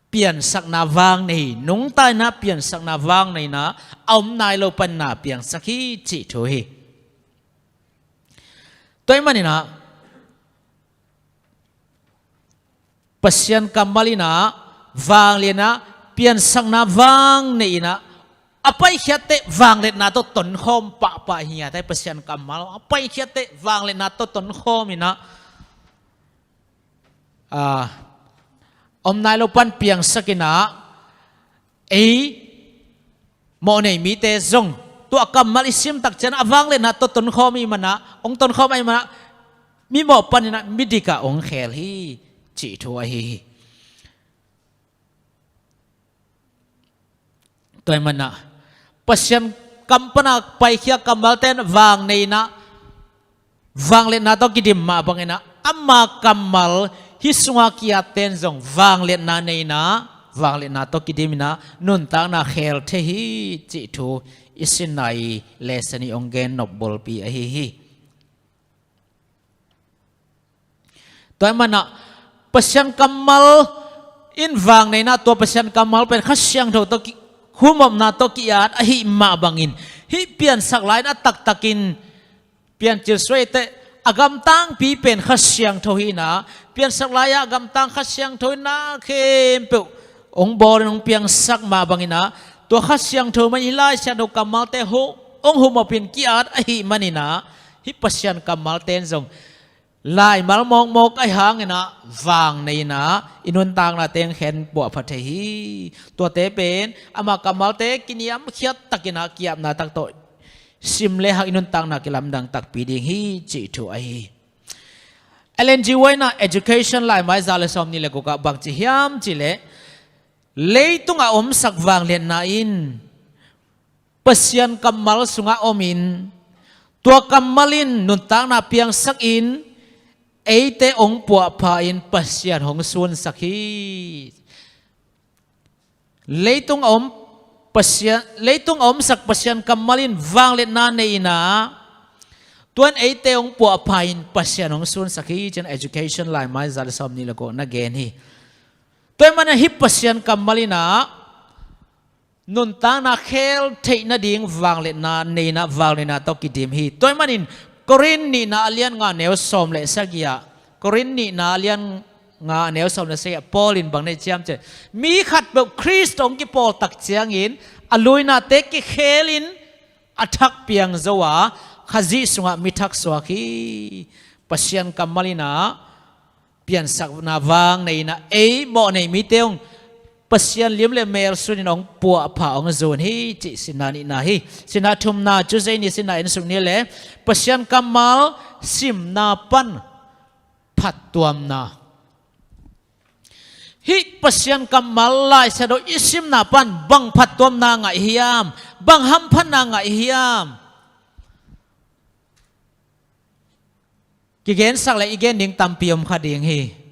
piansakna vang nei, nungta in ah piansakna vang nei in ah, a om nai lo pan in ah piangsak hi, cih thu hi. Tua ahih manin ah Pasian kammal in ah vangliatna, piansakna vang nei in ah, a paikhiat teh vangliatna tawh tonkhawm pahpah hi ngiat hi. Pasian kammal a paikhiat teh vangliatna tawh tonkhawm in ah, a om nai lo pan piangsak in ah, ei mawhnei mite zong tua kammal i sim tak ciang a vangliatna tawh tonkhawm ahih manin ah, hong tonkhawm ahih manin ah, mi mawh pan in ah mi dik ah hong khel hi, cih thu ahi hi. Tua ahih manin ah Pasian kam pan a paikhia kammalte in vang nei in ah, vangliatna tawh kidim mah bangin ah, ama kammal hih sunga ki-atte in zong vangliatna nei in ah, vangliatna tawh kidim in ah, nuntakna khel thei hi, cih thu i sinna i lesson i hong gen nop bulpi ahi hi. Tua ahih manin ah Pasian kammal in vang nei in ah, tua Pasian kammal pen Kha Siangtho tawh ki, khumopna tawh ki-at ahih mah bangin, hih piansak lai in a taktakin piancil suai teh, a gamtangpi pen Kha Siangtho hi in ah, piansak lai-ah a gamtang Kha Siangtho in na khempeuh hong bawl in hong piangsak mah bangin ah, Tua Kha Siangtho man hih Lai Siangtho kammalte hong, hong humopin ki-at ahih maninah, hih Pasian kammalte in zong laimal mawkmawk ahi hanginah vang neinah i nuntakna teng khen puahpha thei hi. Tuate pen ama kammalte kiniamkhiat takinah ki-apna tak tawh sim lehang i nuntakna kilamdang takpi ding hi cih thu ahi hi. Ellen G. White inah Education laimai za le sawm nih le gukah bangci hiam cihleh, leitungah omsak vangliatna in Pasian kammal sungah omin, tua kammal in nuntakna piangsakin eite ong puahpha in Pasian hong sunsak hi. Leitung a om Pasian, leitung a omsak Pasian kammal in vangliatna nei inah, tuan eite ong puahpha in Pasian ong sunsak hi, cian Education laimai za le sawm nih le guk na gen hi. Tua ahih manin hih Pasian kammal inah nuntakna khel theih nading vangliatna nei inah vangliatna tawh kidim hi. Tua ahih manin Korin nihna a lian nga neu sawm le sagih ah, Korin nihna a lian nga neu sawm le sagih ah Paul in bang na ci hiam cihleh, mi khatpeuh Khrist ong kipawl tak ciangin a luinate kikhelin a thak piang zo a, Khazih sungah mi thak suak hi. Pasian kammal inah piansakna vang nei inah ei mawhnei mite ong Pasian liam le mel sunin ong puahpha ong zun hi cih sinna nihna hi. Sinna thumna, Tuesday ni sinna en suk ni le, Pasian kammal simna pan phattuamna. Hih Pasian kammal Lai Siangtho i simna pan bang phattuamna ngah hiam, bang hamphatna ngah hiam? Kigensak le i gen ding tampi om kha ding hi.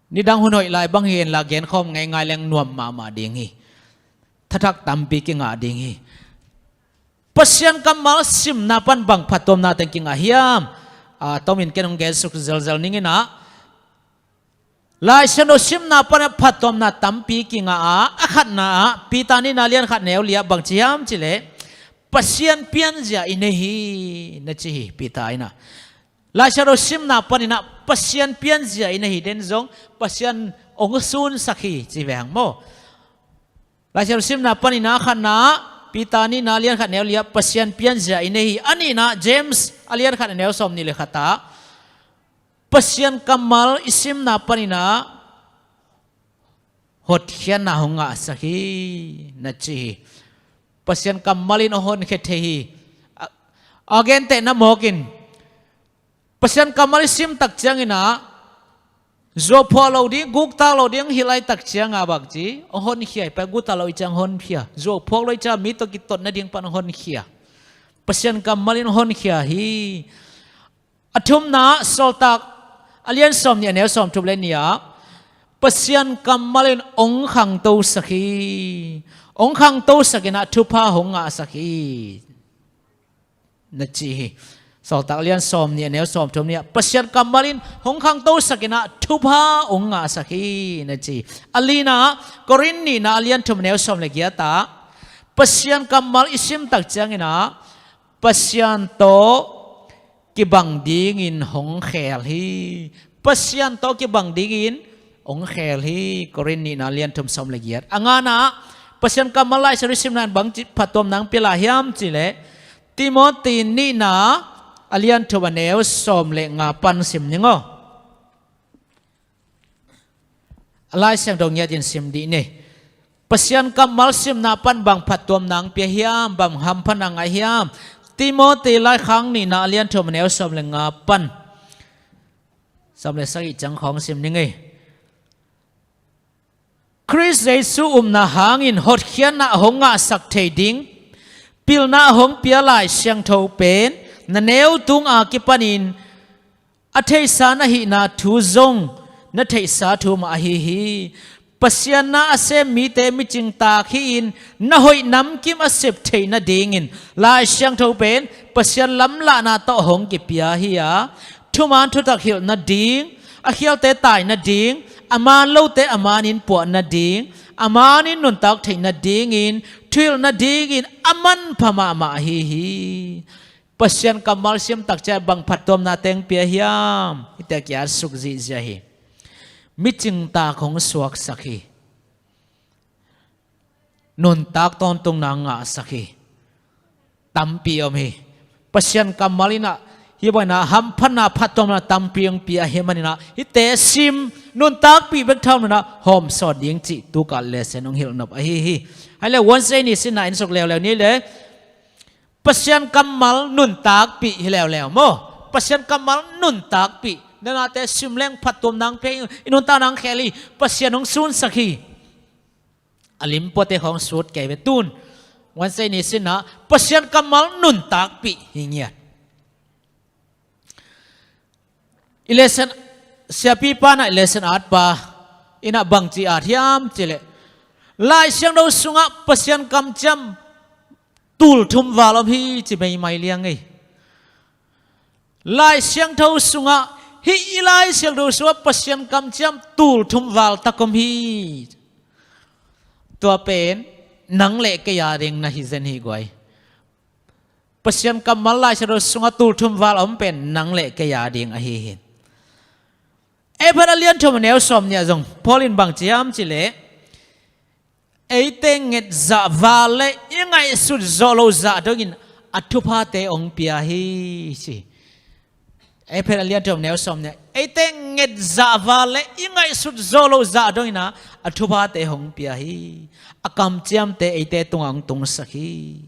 Nidang hun hoih lai bang hi henla genkhawm ngeingai leng nuam mahmah ding hi. Thathak tampi kingah ding hi. Pasian kammal simna pan bang phattuamna teng kingah hiam? A, tomin ken hong gensuk zelzel ning inah, Lai Siangtho simna pan phattuamna tampi kingah a, a khatna ah Peter nihna lian khat neu li ah bang ci hiam cihleh, Pasian pianzia i nei hi, na ci hi Peter inah. Lai Siangtho simna pan inah Pasian pianzia i nei hi, den zong Pasian ong sunsak hi ci ve hang maw. Lai Siangtho simna pan inah khatna ah Peter nihna lian khat neu li ah Pasian pianzia i nei hi. A nihna ah James a lian khat neu sawm nih le khat ah Pasian kammal i simna pan inah hotkhiatna hong ngahsak hi, na ci hi. Pasian kammal in a honkhia thei hi. A, a gentehna mawkin Pasian kammal i sim tak ciang inah zuau phuah lo ding, guktak lo ding hi lai tak ciang a bangci a honkhia hi, pai guktak lo i ciang honkhia, zuau phuak lo i ciang mi tawh kitot nading pan a honkhia. Pasian kammal in a honkhia hi. A thumna ah Sawltak a lian sawm nih a neu sawm thum le nih ah Pasian kammal in ong khangtosak hi. Ong khangtosak inah thupha hong ngahsak hi, na ci hi. Sawltak a lian sawm nih a neu sawm thum nih ah Pasian kammal in hong khangtosak inah thupha hong ngahsak hi, na ci hi. A lina ah Korin nihna a lian thum a neu sawm le giat ah Pasian kammal i sim tak ciang inah Pasian tawh kibang dingin hong khel hi. Pasian tawh kibang dingin hong khel hi. Korin nihna lian thum sawm le giat. A ngana ah Pasian kammal Lai Siangtho i simna in bang ci phattuamna hong pia lai hiam cihleh, Timoti nihna a lian thum a neu sawm le nga pan sim ning aw. A Lai Siangtho ngiatin sim dih ni. Pasian kammal simna pan bang phattuamna hong pia hiam, bang hamphatna ngah hiam? Timoti laikhak nihna a lian thum a neu sawm le nga pan sawm le sagih ciang khawng sim ning ei. Khrist Jesu upna hangin hotkhiatna a hong ngahsak thei ding pilna a hong pia Lai Siangtho pen na neu tung a kipanin a theihsa na hihna thu zong na theihsa thu mah ahi hi. Pasian na a sem mite micingtak hi-in na hoih namkim a sep theih nadingin Lai Siangtho pen Pasian lamlahna tawh hong kipia hi a, thuman thutak hilh nading, a khialte tai nading, a man lote a manin puah nading, a manin nuntak theih nadingin thuhilh nadingin a manpha mahmah ahi hi. Pasian kammal sim tak ciang bang phattuamna teng pia hiam? Hihte kia suk zihziah hi. Micingtak hong suaksak hi. nuntak tawntungna ngahsak hi. Tampi om hi. Pasian kammal in ah hih bangin ah hamphatna phattuamna tampi hong pia ahih manin ah hihte sim nuntakpih bek tham loin ah hawmsawn ding cih tu kal lesson hong hilh nop ahi hi. Hih leh Wednesday ni sinna en suk leuleu ni leh Pasian kammal nuntakpih hi leuleu maw? Pasian kammal nuntakpih. Na nate sim leng phattuamna hong pia hi, i nuntakna hong khel hi. Pasian hong sunsak hi. A limpuate khawng sut kei ve tun. Wednesday ni sinna Pasian kammal nuntakpih hi ngiat. I lesson siapipa in ah i lesson atpa in ah bangci at hiam cih leh Lai Siangtho sungah Pasian kamciam tulthum val om hi ci maimai liang ei. Lai Siangtho sungah, hih i Lai Siangtho sungah Pasian kamciam tulthum val tak om hi. Tua pen nang leh kei a ding na hi zen hi guai. Pasian kammal Lai Siangtho sungah tulthum val a om pen nang leh kei a ding ahi hi. Efesa a lian thum a neu sawm nih ah zong Paul in bangci hiam cih leh eite nget zah val leh i ngaihsut zawh loh zah dongin a thuphate hong pia hi ci. Efesa a lian thum a neu sawm nih ah eite nget zah val leh i ngaihsut zawh loh zah dongin ah a thuphate hong pia hi. A kamciamte eite tungah hong tungsak hi.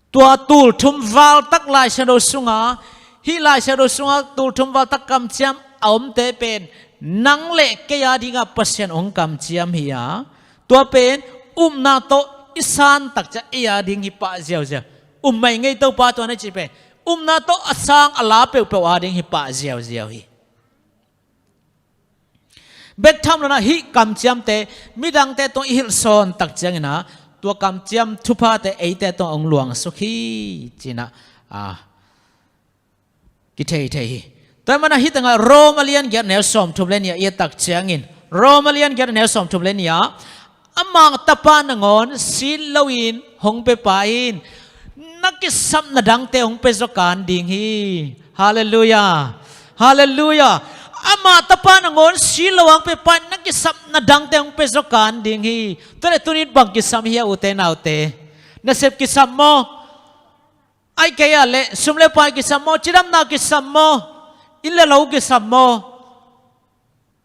Tua tulthum val tak Lai Siangtho sunga, hih Lai Siangtho sunga tulthum val tak kamciam a omte pen nang leh kei a dingah Pasian hong kamciam hi a, tua pen upna tawh i san tak ciang ei a ding hi pah ziauziau. Um mai ngei Topa tua na cih pen upna tawh a sang a la peuhpeuh a ding hi pah ziauziau hi. Bek tham loin ah hih kamciamte midangte tungah i hilh sawn tak ciangin ah tua kamciam thuphate eite tungah hong luangsuk hi ci-in ah, a, kithei thei hi. Tua ahih manin ah hih tengah Rom a lian giat a neu sawmthum leh nih ah i et tak ciangin, Rom a lian giat a neu sawmthum leh nih ah, ama tapa nangawn sit loin hong pepa in na kisapna dangte hong pia zaw kan ding hi. Halleluiah. Halleluiah. Ama tapa nangawn sit lo a hong pepa in na kisapna dangte hong pia zaw kan ding hi. Tua leh tuni-in bang kisam hiam ute naute? Nasep kisam maw? Ahih kei leh sum leh pai kisam maw? Cidamna kisam maw? Inn leh lo kisam maw?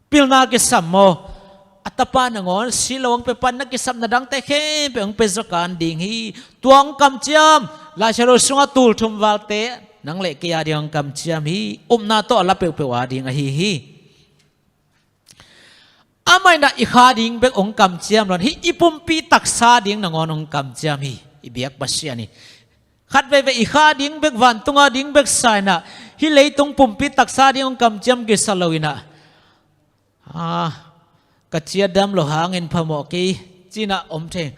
Pilna kisam maw? A tapa nangawn sit lo a hong pepa in na kisapna dangte khempeuh hong pia zaw kan ding hi. Tua hong kamciam, Lai Siangtho sungah tulthum valte nang leh kei a ding hong kamciam hi. Upna tawh a la peuhpeuh a ding ahi hi. Amah in ah i kha ding bek hong kamciam lo-in, hih i pumpi taksa ding nangawn hong kamciam hi. I biak Pasian in khatveivei i kha ding bek, vantung a ding bek sa-in ah, hih leitung pumpi taksa ding hong kamciam kisa lo-in ah, a, ka ciat dam lo hangin phamawh kei ci-in ah om thei.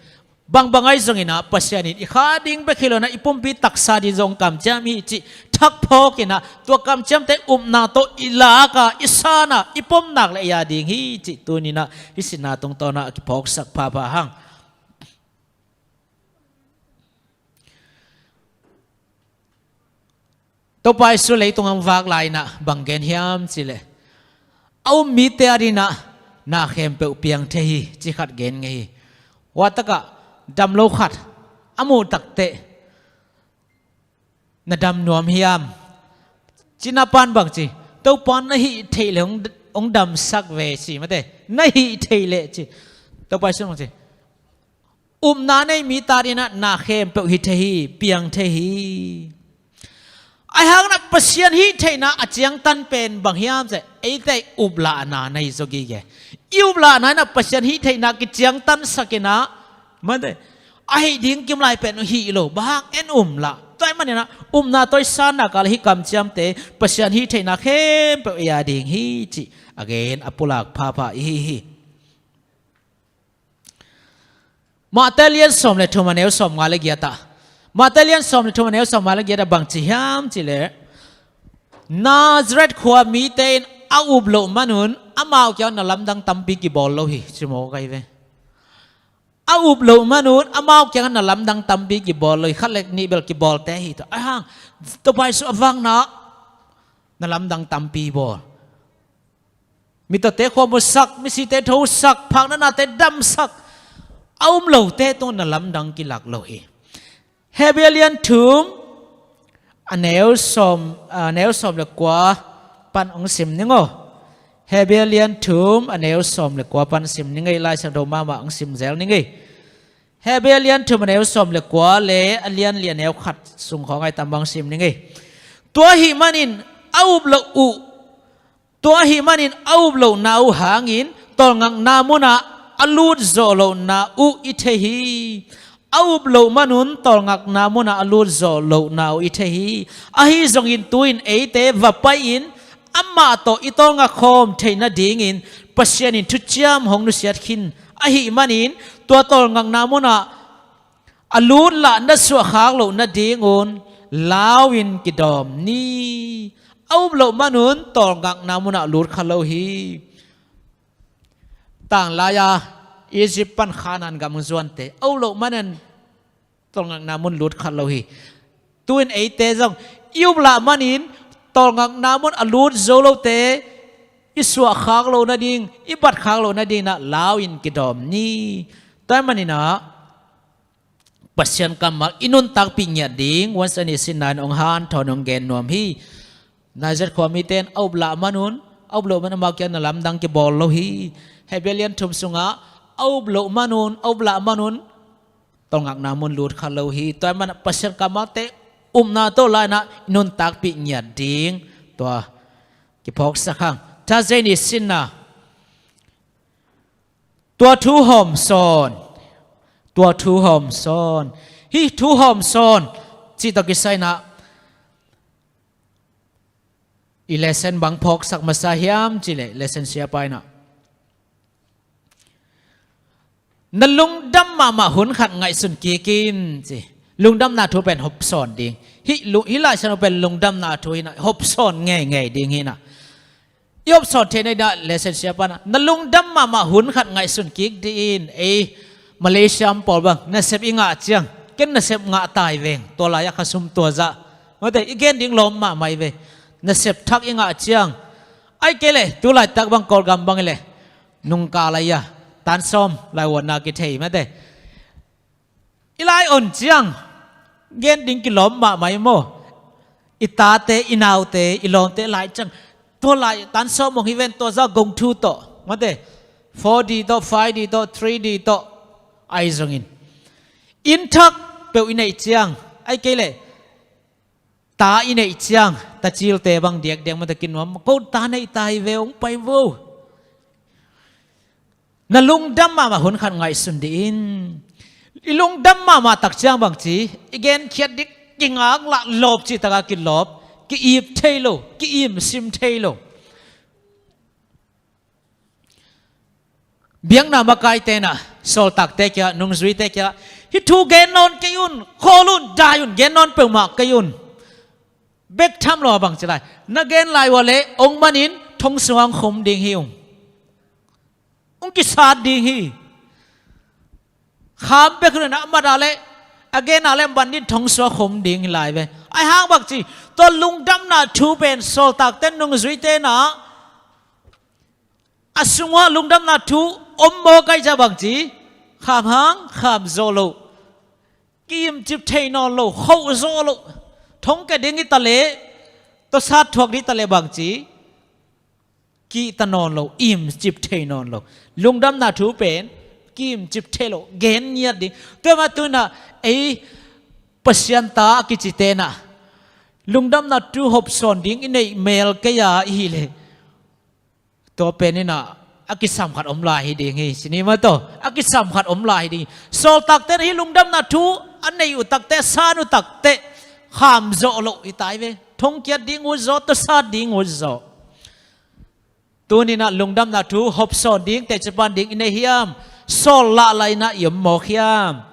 Bangbang ahi zongin ah Pasian in i kha ding bek hi lo-in ah i pumpi taksa ding zong kamciam hi cih thak phawk-in ah, tua kamciamte upna tawh i lak a, i san a, i pom nak leh ei a ding hi cih tuni-in ah hih sinna tungtawn ah kiphawksak phapha hang. Topa Jesu leitung hong vak lai-in ah bang gen hiam cih leh, a um mite adingin ah na khempeuh piang thei hi, ci khat gen ngei hi. Hua tak ah dam lo khat a muh tak teh na dam nuam hiam? Ci-in a pa'n bang ci? Topa, na hih theih leh hong, hong damsak ve ci, mate. Na hih theih leh ci. Topa Jesu bang ci? Upna nei mite adingin ah na khempeuh hi thei hi, piang thei hi. Ahih hangin ah Pasian hih theihna a ciangtan pen bang hiam cih leh, eite uplahna na hi zaw gige. I uplahna in ah Pasian hih theihna kiciangtansak-in ah, mate, a hih ding kim lai pen hih lo, bang hang, en um lah. Tua ahih manin ah upna tawh i san nak leh hih kamciamte, Pasian hih theihna khempeuh ei a ding hi cih a gen a pulak phapha i hi hi. Matthai lian sawm leh thum a neu sawmnga leh giat ah. Matthai lian sawm leh thum a neu sawmnga leh giat ah bang ci hiam cih leh, Nazareth khua mite in a up loh manun amau kiangah na lamdang tampi kibawl lo hi, ci mawk ahi ve. A up loh manun amau kiangah na lamdang tampi kibawl lo hi, khat leh nih bel kibawlte hi tawh. Ahih hang, Topa Jesu a vakna na lamdang tampi bawl. Mittawte khuamusak, misite thosak, phaknatnate damsak. a um lote tungah na lamdang kilak lo hi. Hebru lian thum a neu sawm, a neu sawm le kua pan hong sim ning aw. Hebru lian thum a neu sawm le kua pan sim ning ei, Lai Siangtho mahmah hong sim zel ning ei. Hebru lian thum a neu sawm le kua le a lian li a neu khat sung khawng ai tam bang sim ning ei. Tua ahih manin a up loh uh, tua ahih manin a up lohna uh hangin tawlngakna munah a lut zawh lohna uh i thei hi. A up loh manun tawlngakna munah a lut zawh lohna uh i thei hi. Ahi zongin tu-in eite va pai-in amah tawh i tawlngak khawm theih nadingin Pasian in thuciam hong nusiat khin ahih manin tua tawlngakna munah a lut lah na suahkhak loh nadingun lau-in kidawm ni. A up loh manun tawlngakna munah lut kha lo hi. Tanglai-a Egypt pan Khanaan gam zuante a up loh manin tawlngakna mun lut kha lo hi. Tu-in eite zong i up lah manin tawlngakna mun a lut zo lote i suahkhak loh nading, i batkhak loh nadinah lau-in kidawm ni. Tua ahih maninah Pasian kammal i nuntakpih ngiat ding Wednesday ni sinna in hong hanthawn hong gen nuam hi. Nazareth khuamite in a up lah manun, a up loh man amau kiang na lamdang kibawl lo hi. Hebru lian thum sungah a up loh manun, a up lah manun tawlngakna mun lut kha lo hi. Tua ahih manin Pasian kammalte upna tawh lai-inah i nuntakpih ngiat ding tua kiphawksak hang. Thursday ni sinna, tua thu hawmsawn, tua thu hawmsawn. Hih thu hawmsawn cih tawh kisai-inah i lesson bang phawksak masa hiam cih leh, lesson siapa inah na lungdam mahmah hun khat ngaihsun kik in ci. Lungdamna thu pen hawmsawn ding. Hih lu-, hih Lai Siangtho pen lungdamna thu hinah hawmsawn ngeingei ding hinah. I hawmsawn theihna dinah lesson siapa inah na lungdam mahmah hun khat ngaihsun kik dih in. Ei Malaysia pawl bang nasep i ngah ciang, ken nasep ngah tai veng, tua lai-ah ka sum tua zah, mate, i gen ding lawm mahmah hi ve. Nasep thak i ngah ciang, ahih kei leh tu laitak bang Kawlgam bang hi leh nungka lai-ah tan sawm laivuanna kithei, mate. I lai on ciang gen ding kilawm mahmah hi maw? I tate, i naute, i lawmte lai ciang, tua lai tan sawm hong hi ven, tua zah gong thu tawh, mate, four D tawh, five D tawh, three D tawh, ahi zongin inn thak peuh i neih ciang, ahih kei leh ta i neih ciang, ta cilte bang diakdiak mate kinuam, ko ta neih ta hi ve, hong pai vo. Na lungdam mahmah hun khat ngaihsun dih in. I lungdam mahmah tak ciang bangci, i genkhiat dih kingak lah lawp cih takah kilawp, ki-ip thei lo, ki-im sim thei lo. Biakna makaite inah sawltakte kiangah, nungzuite kiangah, hih thu gen nawn kei un, khawl un, dai un, gen nawn peuhmah kei un, bek tham lo a bangci lai, na gen lai uh leh hong manin thong sungah hong khum ding hi ung. Hong kisat ding hi. Kham bek hun inah a mat a leh, a gen a leh, a mat in thong sungah khum ding hi lai ve. Ahi hang bangci, tua lungdamna thu pen sawltakte, nungzuite inah a sungah lungdamna thu om mawk ahih ciang bangci, kham hang kham zawh loh, ki-im cip thei nawn lo, khoh zawh loh, thong kia ding hi ta leh, tua sat thuak ding hi ta leh bangci, kihta nawn lo, im cip thei nawn lo. Lungdamna thu pen ki-im cip thei lo, gen ngiat ding. Tua mah tu inah ei Pasian ta a kicite inah lungdamna thu hawmsawn ding i neih mel kei a i hih leh, tua pen inah a kisam khat om lai hi ding hi, ci ni maw taw. A kisam khat om lai hi ding hi. Sawltakte inah hih lungdamna thu a neih uh takteh, a san uh takteh, kham zawh loh hi ta hi ve. Thong kiat ding ut zaw, tua sat ding ut zaw. Tuni inah lungdamna thu hawmsawn ding, teci pan ding i nei hiam? Sawl lah lah inah i om mawk hiam?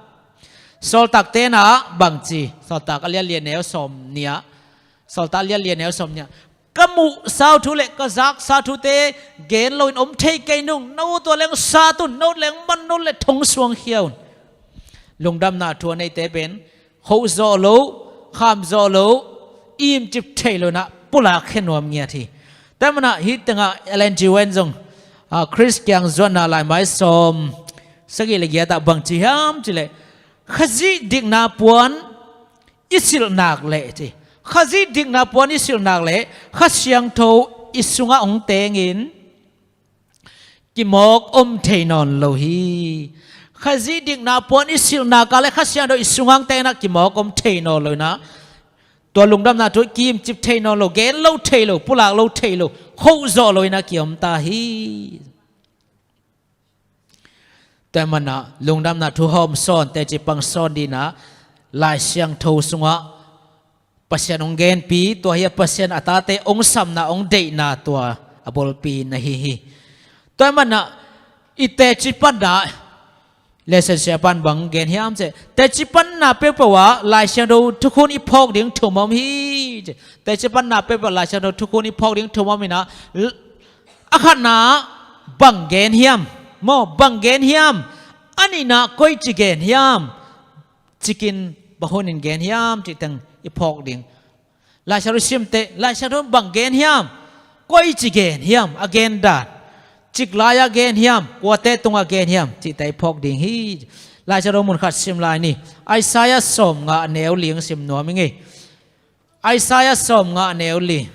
Sawltakte inah bangci, Sawltak a lian li a neu sawm nih ah, Sawltak a lian li a neu sawm nih ah, ka muhsa uh thu le ka zaksa thute gen loin om thei kei nung, na ut uh leng sat un, na ut leng man un le thong sungah khia un. Lungdamna thu a neite pen khoh zawh loh, kham zawh loh, im cip thei lo inah pulak khia nuam ngiat hi. Tua ahih manin hih tengah Ellen G. White zong, ah, Khrist kiang zuatna laimai sawm Sagih le giatah bang ci hiam cileh, Khazih dikna puan i silhnak leh ci. Khazih dikna puan i silhnak leh Kha Siangtho i sungah hong tengin kimawk om thei nawn lo hi. Khazih dikna puan i silhnak ah le Kha Siangtho i sungah hong tengin ah kimawk om thei nawn lo inah, tua lungdamna thu kimcip thei nawn lo, gen lo thei lo, pulak lo thei lo, khoh zawh lo inah kiom ta hi. Tua manah lungdamna thu hawm sawn, teci pang sawn dinah Lai Siangtho sungah Pasian hong genpi, tua hi a Pasian a tate hong samna, hong deihna tua a bulpi na hi hi. Tua manah i teci panna, lesson siapan bang gen hiam ceh, teci panna peuhpeuh ah Lai Siangtho thukhun i phawk ding thum om hi. Teci panna peuhpeuh ah Lai Siangtho thukhun i phawk ding thum om inah, a khatna bang gen hiam? Maw, bang gen hiam? A nihna koici gen hiam? Cikin bang hunin gen hiam cih teng i phawk ding. Lai Siangtho simte, Lai Siangtho bang gen hiam? Koici gen hiam? A gen dan. Cik lai-ah gen hiam? Kuate tungah gen hiam? Cihte i phawk ding hi. Lai Siangtho mun khat sim lai ni. Isaiah sawmnga a neu li hong sim nuam ing ei. Isaiah sawmnga a neu li.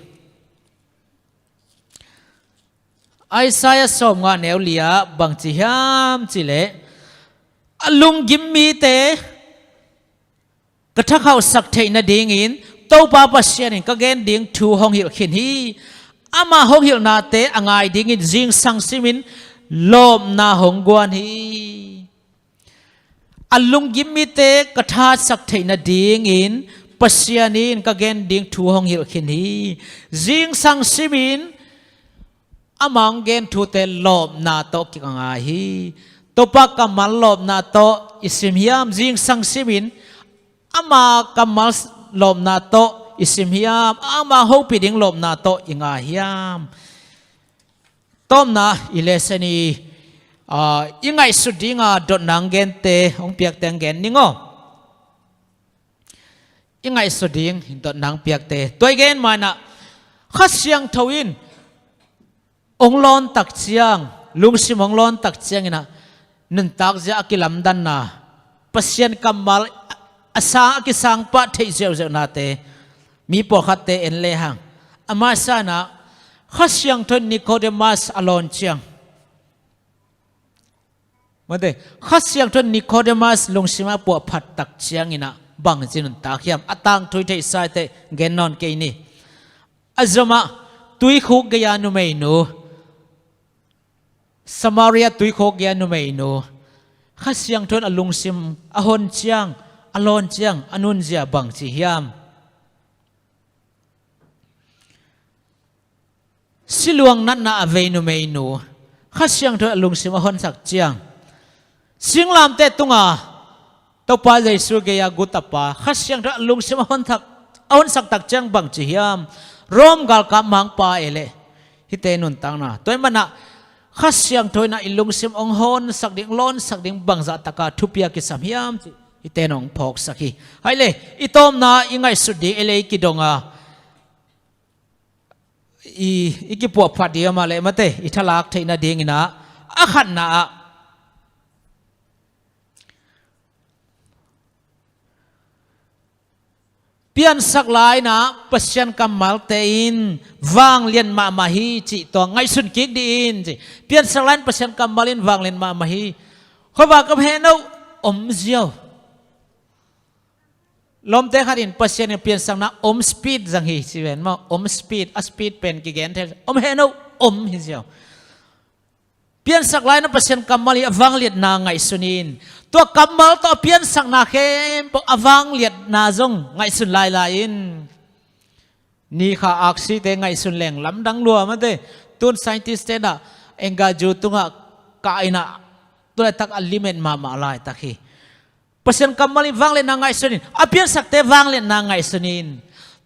Isaiah sawmnga neu li ah bang ci hiam cileh, a lunggim mite ka thakhauhsak theih nadingin Topa Pasian in ka gen ding thu hong hilh khin hi. Ama hong hilhnate a ngai dingin zingsang simin lawpna hong guan hi. A lunggim mite ka thatsak theih nadingin Pasian in ka gen ding thu hong hilh khin hi. Zingsang simin ama hong gen thute lawpna tawh kik a ngai hi. Topa kammal lawpna tawh i sim hiam? Zingsang simin ama kammal lawpna tawh i sim hiam? Ama hopih ding lawpna tawh i ngai hiam? Tawpna i lesson i, ah, i ngaihsut dinga dotna hong gente, hong piakte hong gen ning aw. I ngaihsut ding dotna hong piakte. Tua i gen ma inah Kha Siangtho in hong lawntak ciang, lungsim hong lawntak ciang inah nuntak zia a kilamdanna, Pasian kammal a sang, a kisangpah theih ziauziaunate mi pawlkhatte en lehang, a masa inah Kha Siangtho in Nicodemus a lawn ciang, mate, Kha Siangtho in Nicodemus lungsim a puahphat tak ciang inah bangci nuntak hiam? A tangthu i theihsa i teh gen nawn kei ni. A zomah tuikhuk gei-a numeinu, Samaria tuikhuk gei-a numeinu, Kha Siangtho in a lungsim a hon ciang, a lawn ciang a nunzia bangci hiam? Siluang natna a vei numeinu, Kha Siangtho in a lungsim a honsak ciang, singlamteh tunga Topa Jesu gei-a gu tapa, Kha Siangtho in a lungsim a honsak, a honsak tak ciang bangci hiam? Rom galkap mangpa e leh hite nuntakna. Tua i manah Kha Siangtho inah i lungsim hong honsak ding, lawnsak ding bangzah taka thupi a kisam hiam cih hite nong phawksak hi. Hai le, i tawpna i ngaihsut ding e leh i kidonga i, i kipuahphat ding amah leh mate, i thalak theih nading inah a khatna ah piansak lai inah Pasian kammalte in vanglian mahmah hi cih tua ngaihsun kik dih in ci. Piansak lai in Pasian kammal in vanglian mahmah hi. Khuavak om heh no, om ziau. Lawmte khat in Pasian in piansakna om speed zang hi ci ven maw. Om speed, a speed pen kigen thei, om heh no, om hi ziau. Piansak lai inah Pasian kammal hi a vangliatna ngaihsun in, tua kammal tawh a piansakna khempeuh a vangliatna zong ngaihsun lailai in. Nikha aksite ngaihsun leng lamdang lua mate. Tun scientist te inah engaju tungah kah inah tu laitak a limit mahmah laitak hi. Pasian kammal in vangliatna ngaihsun in, a piansakte vangliatna ngaihsun in,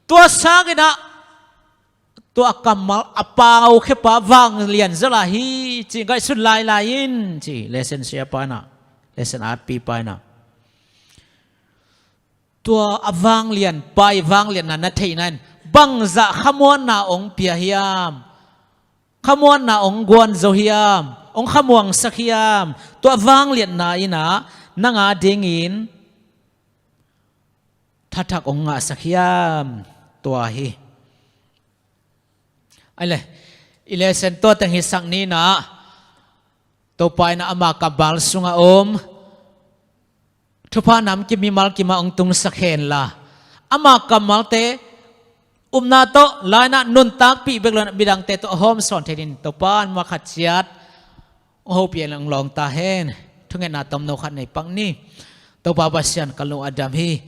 tua sang inah tua kammal a pau khepa vanglian zaw lai hi ci ngaihsun lailai in ci lesson siapa inah, lesson artpipa inah. Tua a vanglianpa i vangliatna na theihna in bangzah khamuanna hong pia hiam? Khamuanna hong guan zo hiam? hong khamuangsak hiam? Tua vangliatna in ah nang a dingin thathak hong ngahsak hiam? Tua hi. Ai le, i lesson tua teng hisak ni in ah, Topa in ah ama kammal sungah om thupha nam kim mimal kimah hong tungsak hen la, ama kammalte upna tawh, la in ah nuntakpih bek lo in ah midangte tawh a hawmsawn thei dingin Topa in muakhat ciat hong hopih in hong lawng ta hen. Thungetna tomno khat nei pak ni. Topa Pasian, ka lung a dam hi.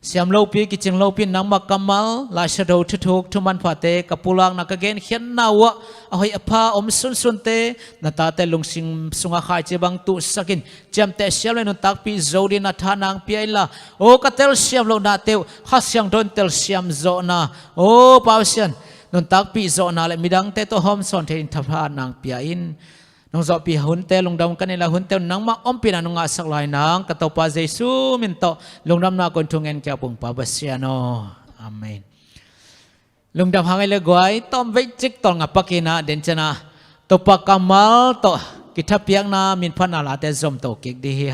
Siam lopi, kicing lopi, nangmah kammal, Lai Siangtho thuthuk, thu manphate ka pulakna, ka genkhiatna uh ah a hoih a pha om sunsunte na tate lungsim sungah khaici bang tuhsak in, ciamteh siam lo in nuntakpih zo dingin na tha nang pia inla, aw ka telsiam lohnate uh Kha Siangtho in telsiam zawhna, aw Pa Pasian, nuntakpih zawhna le midangte tawh hawmsawn thei dingin tha nang pia in. Nong zawhpih hunte lungdam ka nei lai, hunte uh nangmah ompihna nong ngahsak lai nang, ka Topa Jesu min tawh lungdamna kong thungen kei a, Papa Pasian aw. Amen. Lungdam hang ei le guai, tawm veicik tawlnga pakin ah den ciang ah Topa kammal tawh kithapiakna minphatna late zomto kik ding hi.